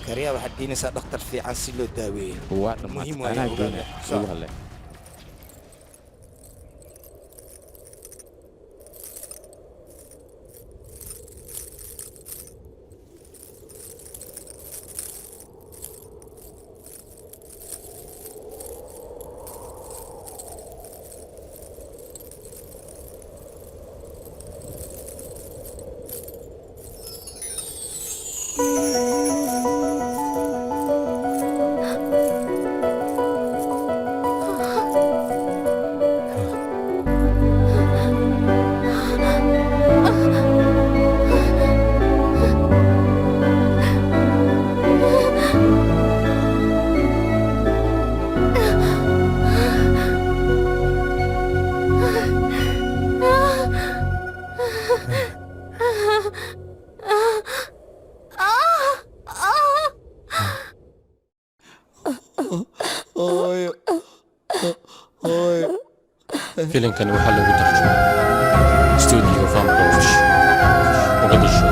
karyaa waxaad geynaysaa dhakhtar fiican si loo daaweeyo. Waa Muhiim dhammaatay. waaye Anaa ogaada. geynaya ugu hadlay. Hooyo, hooyo. Filimkan waxaa lagu tarjumay Studio Fanbroch, Muqdisho.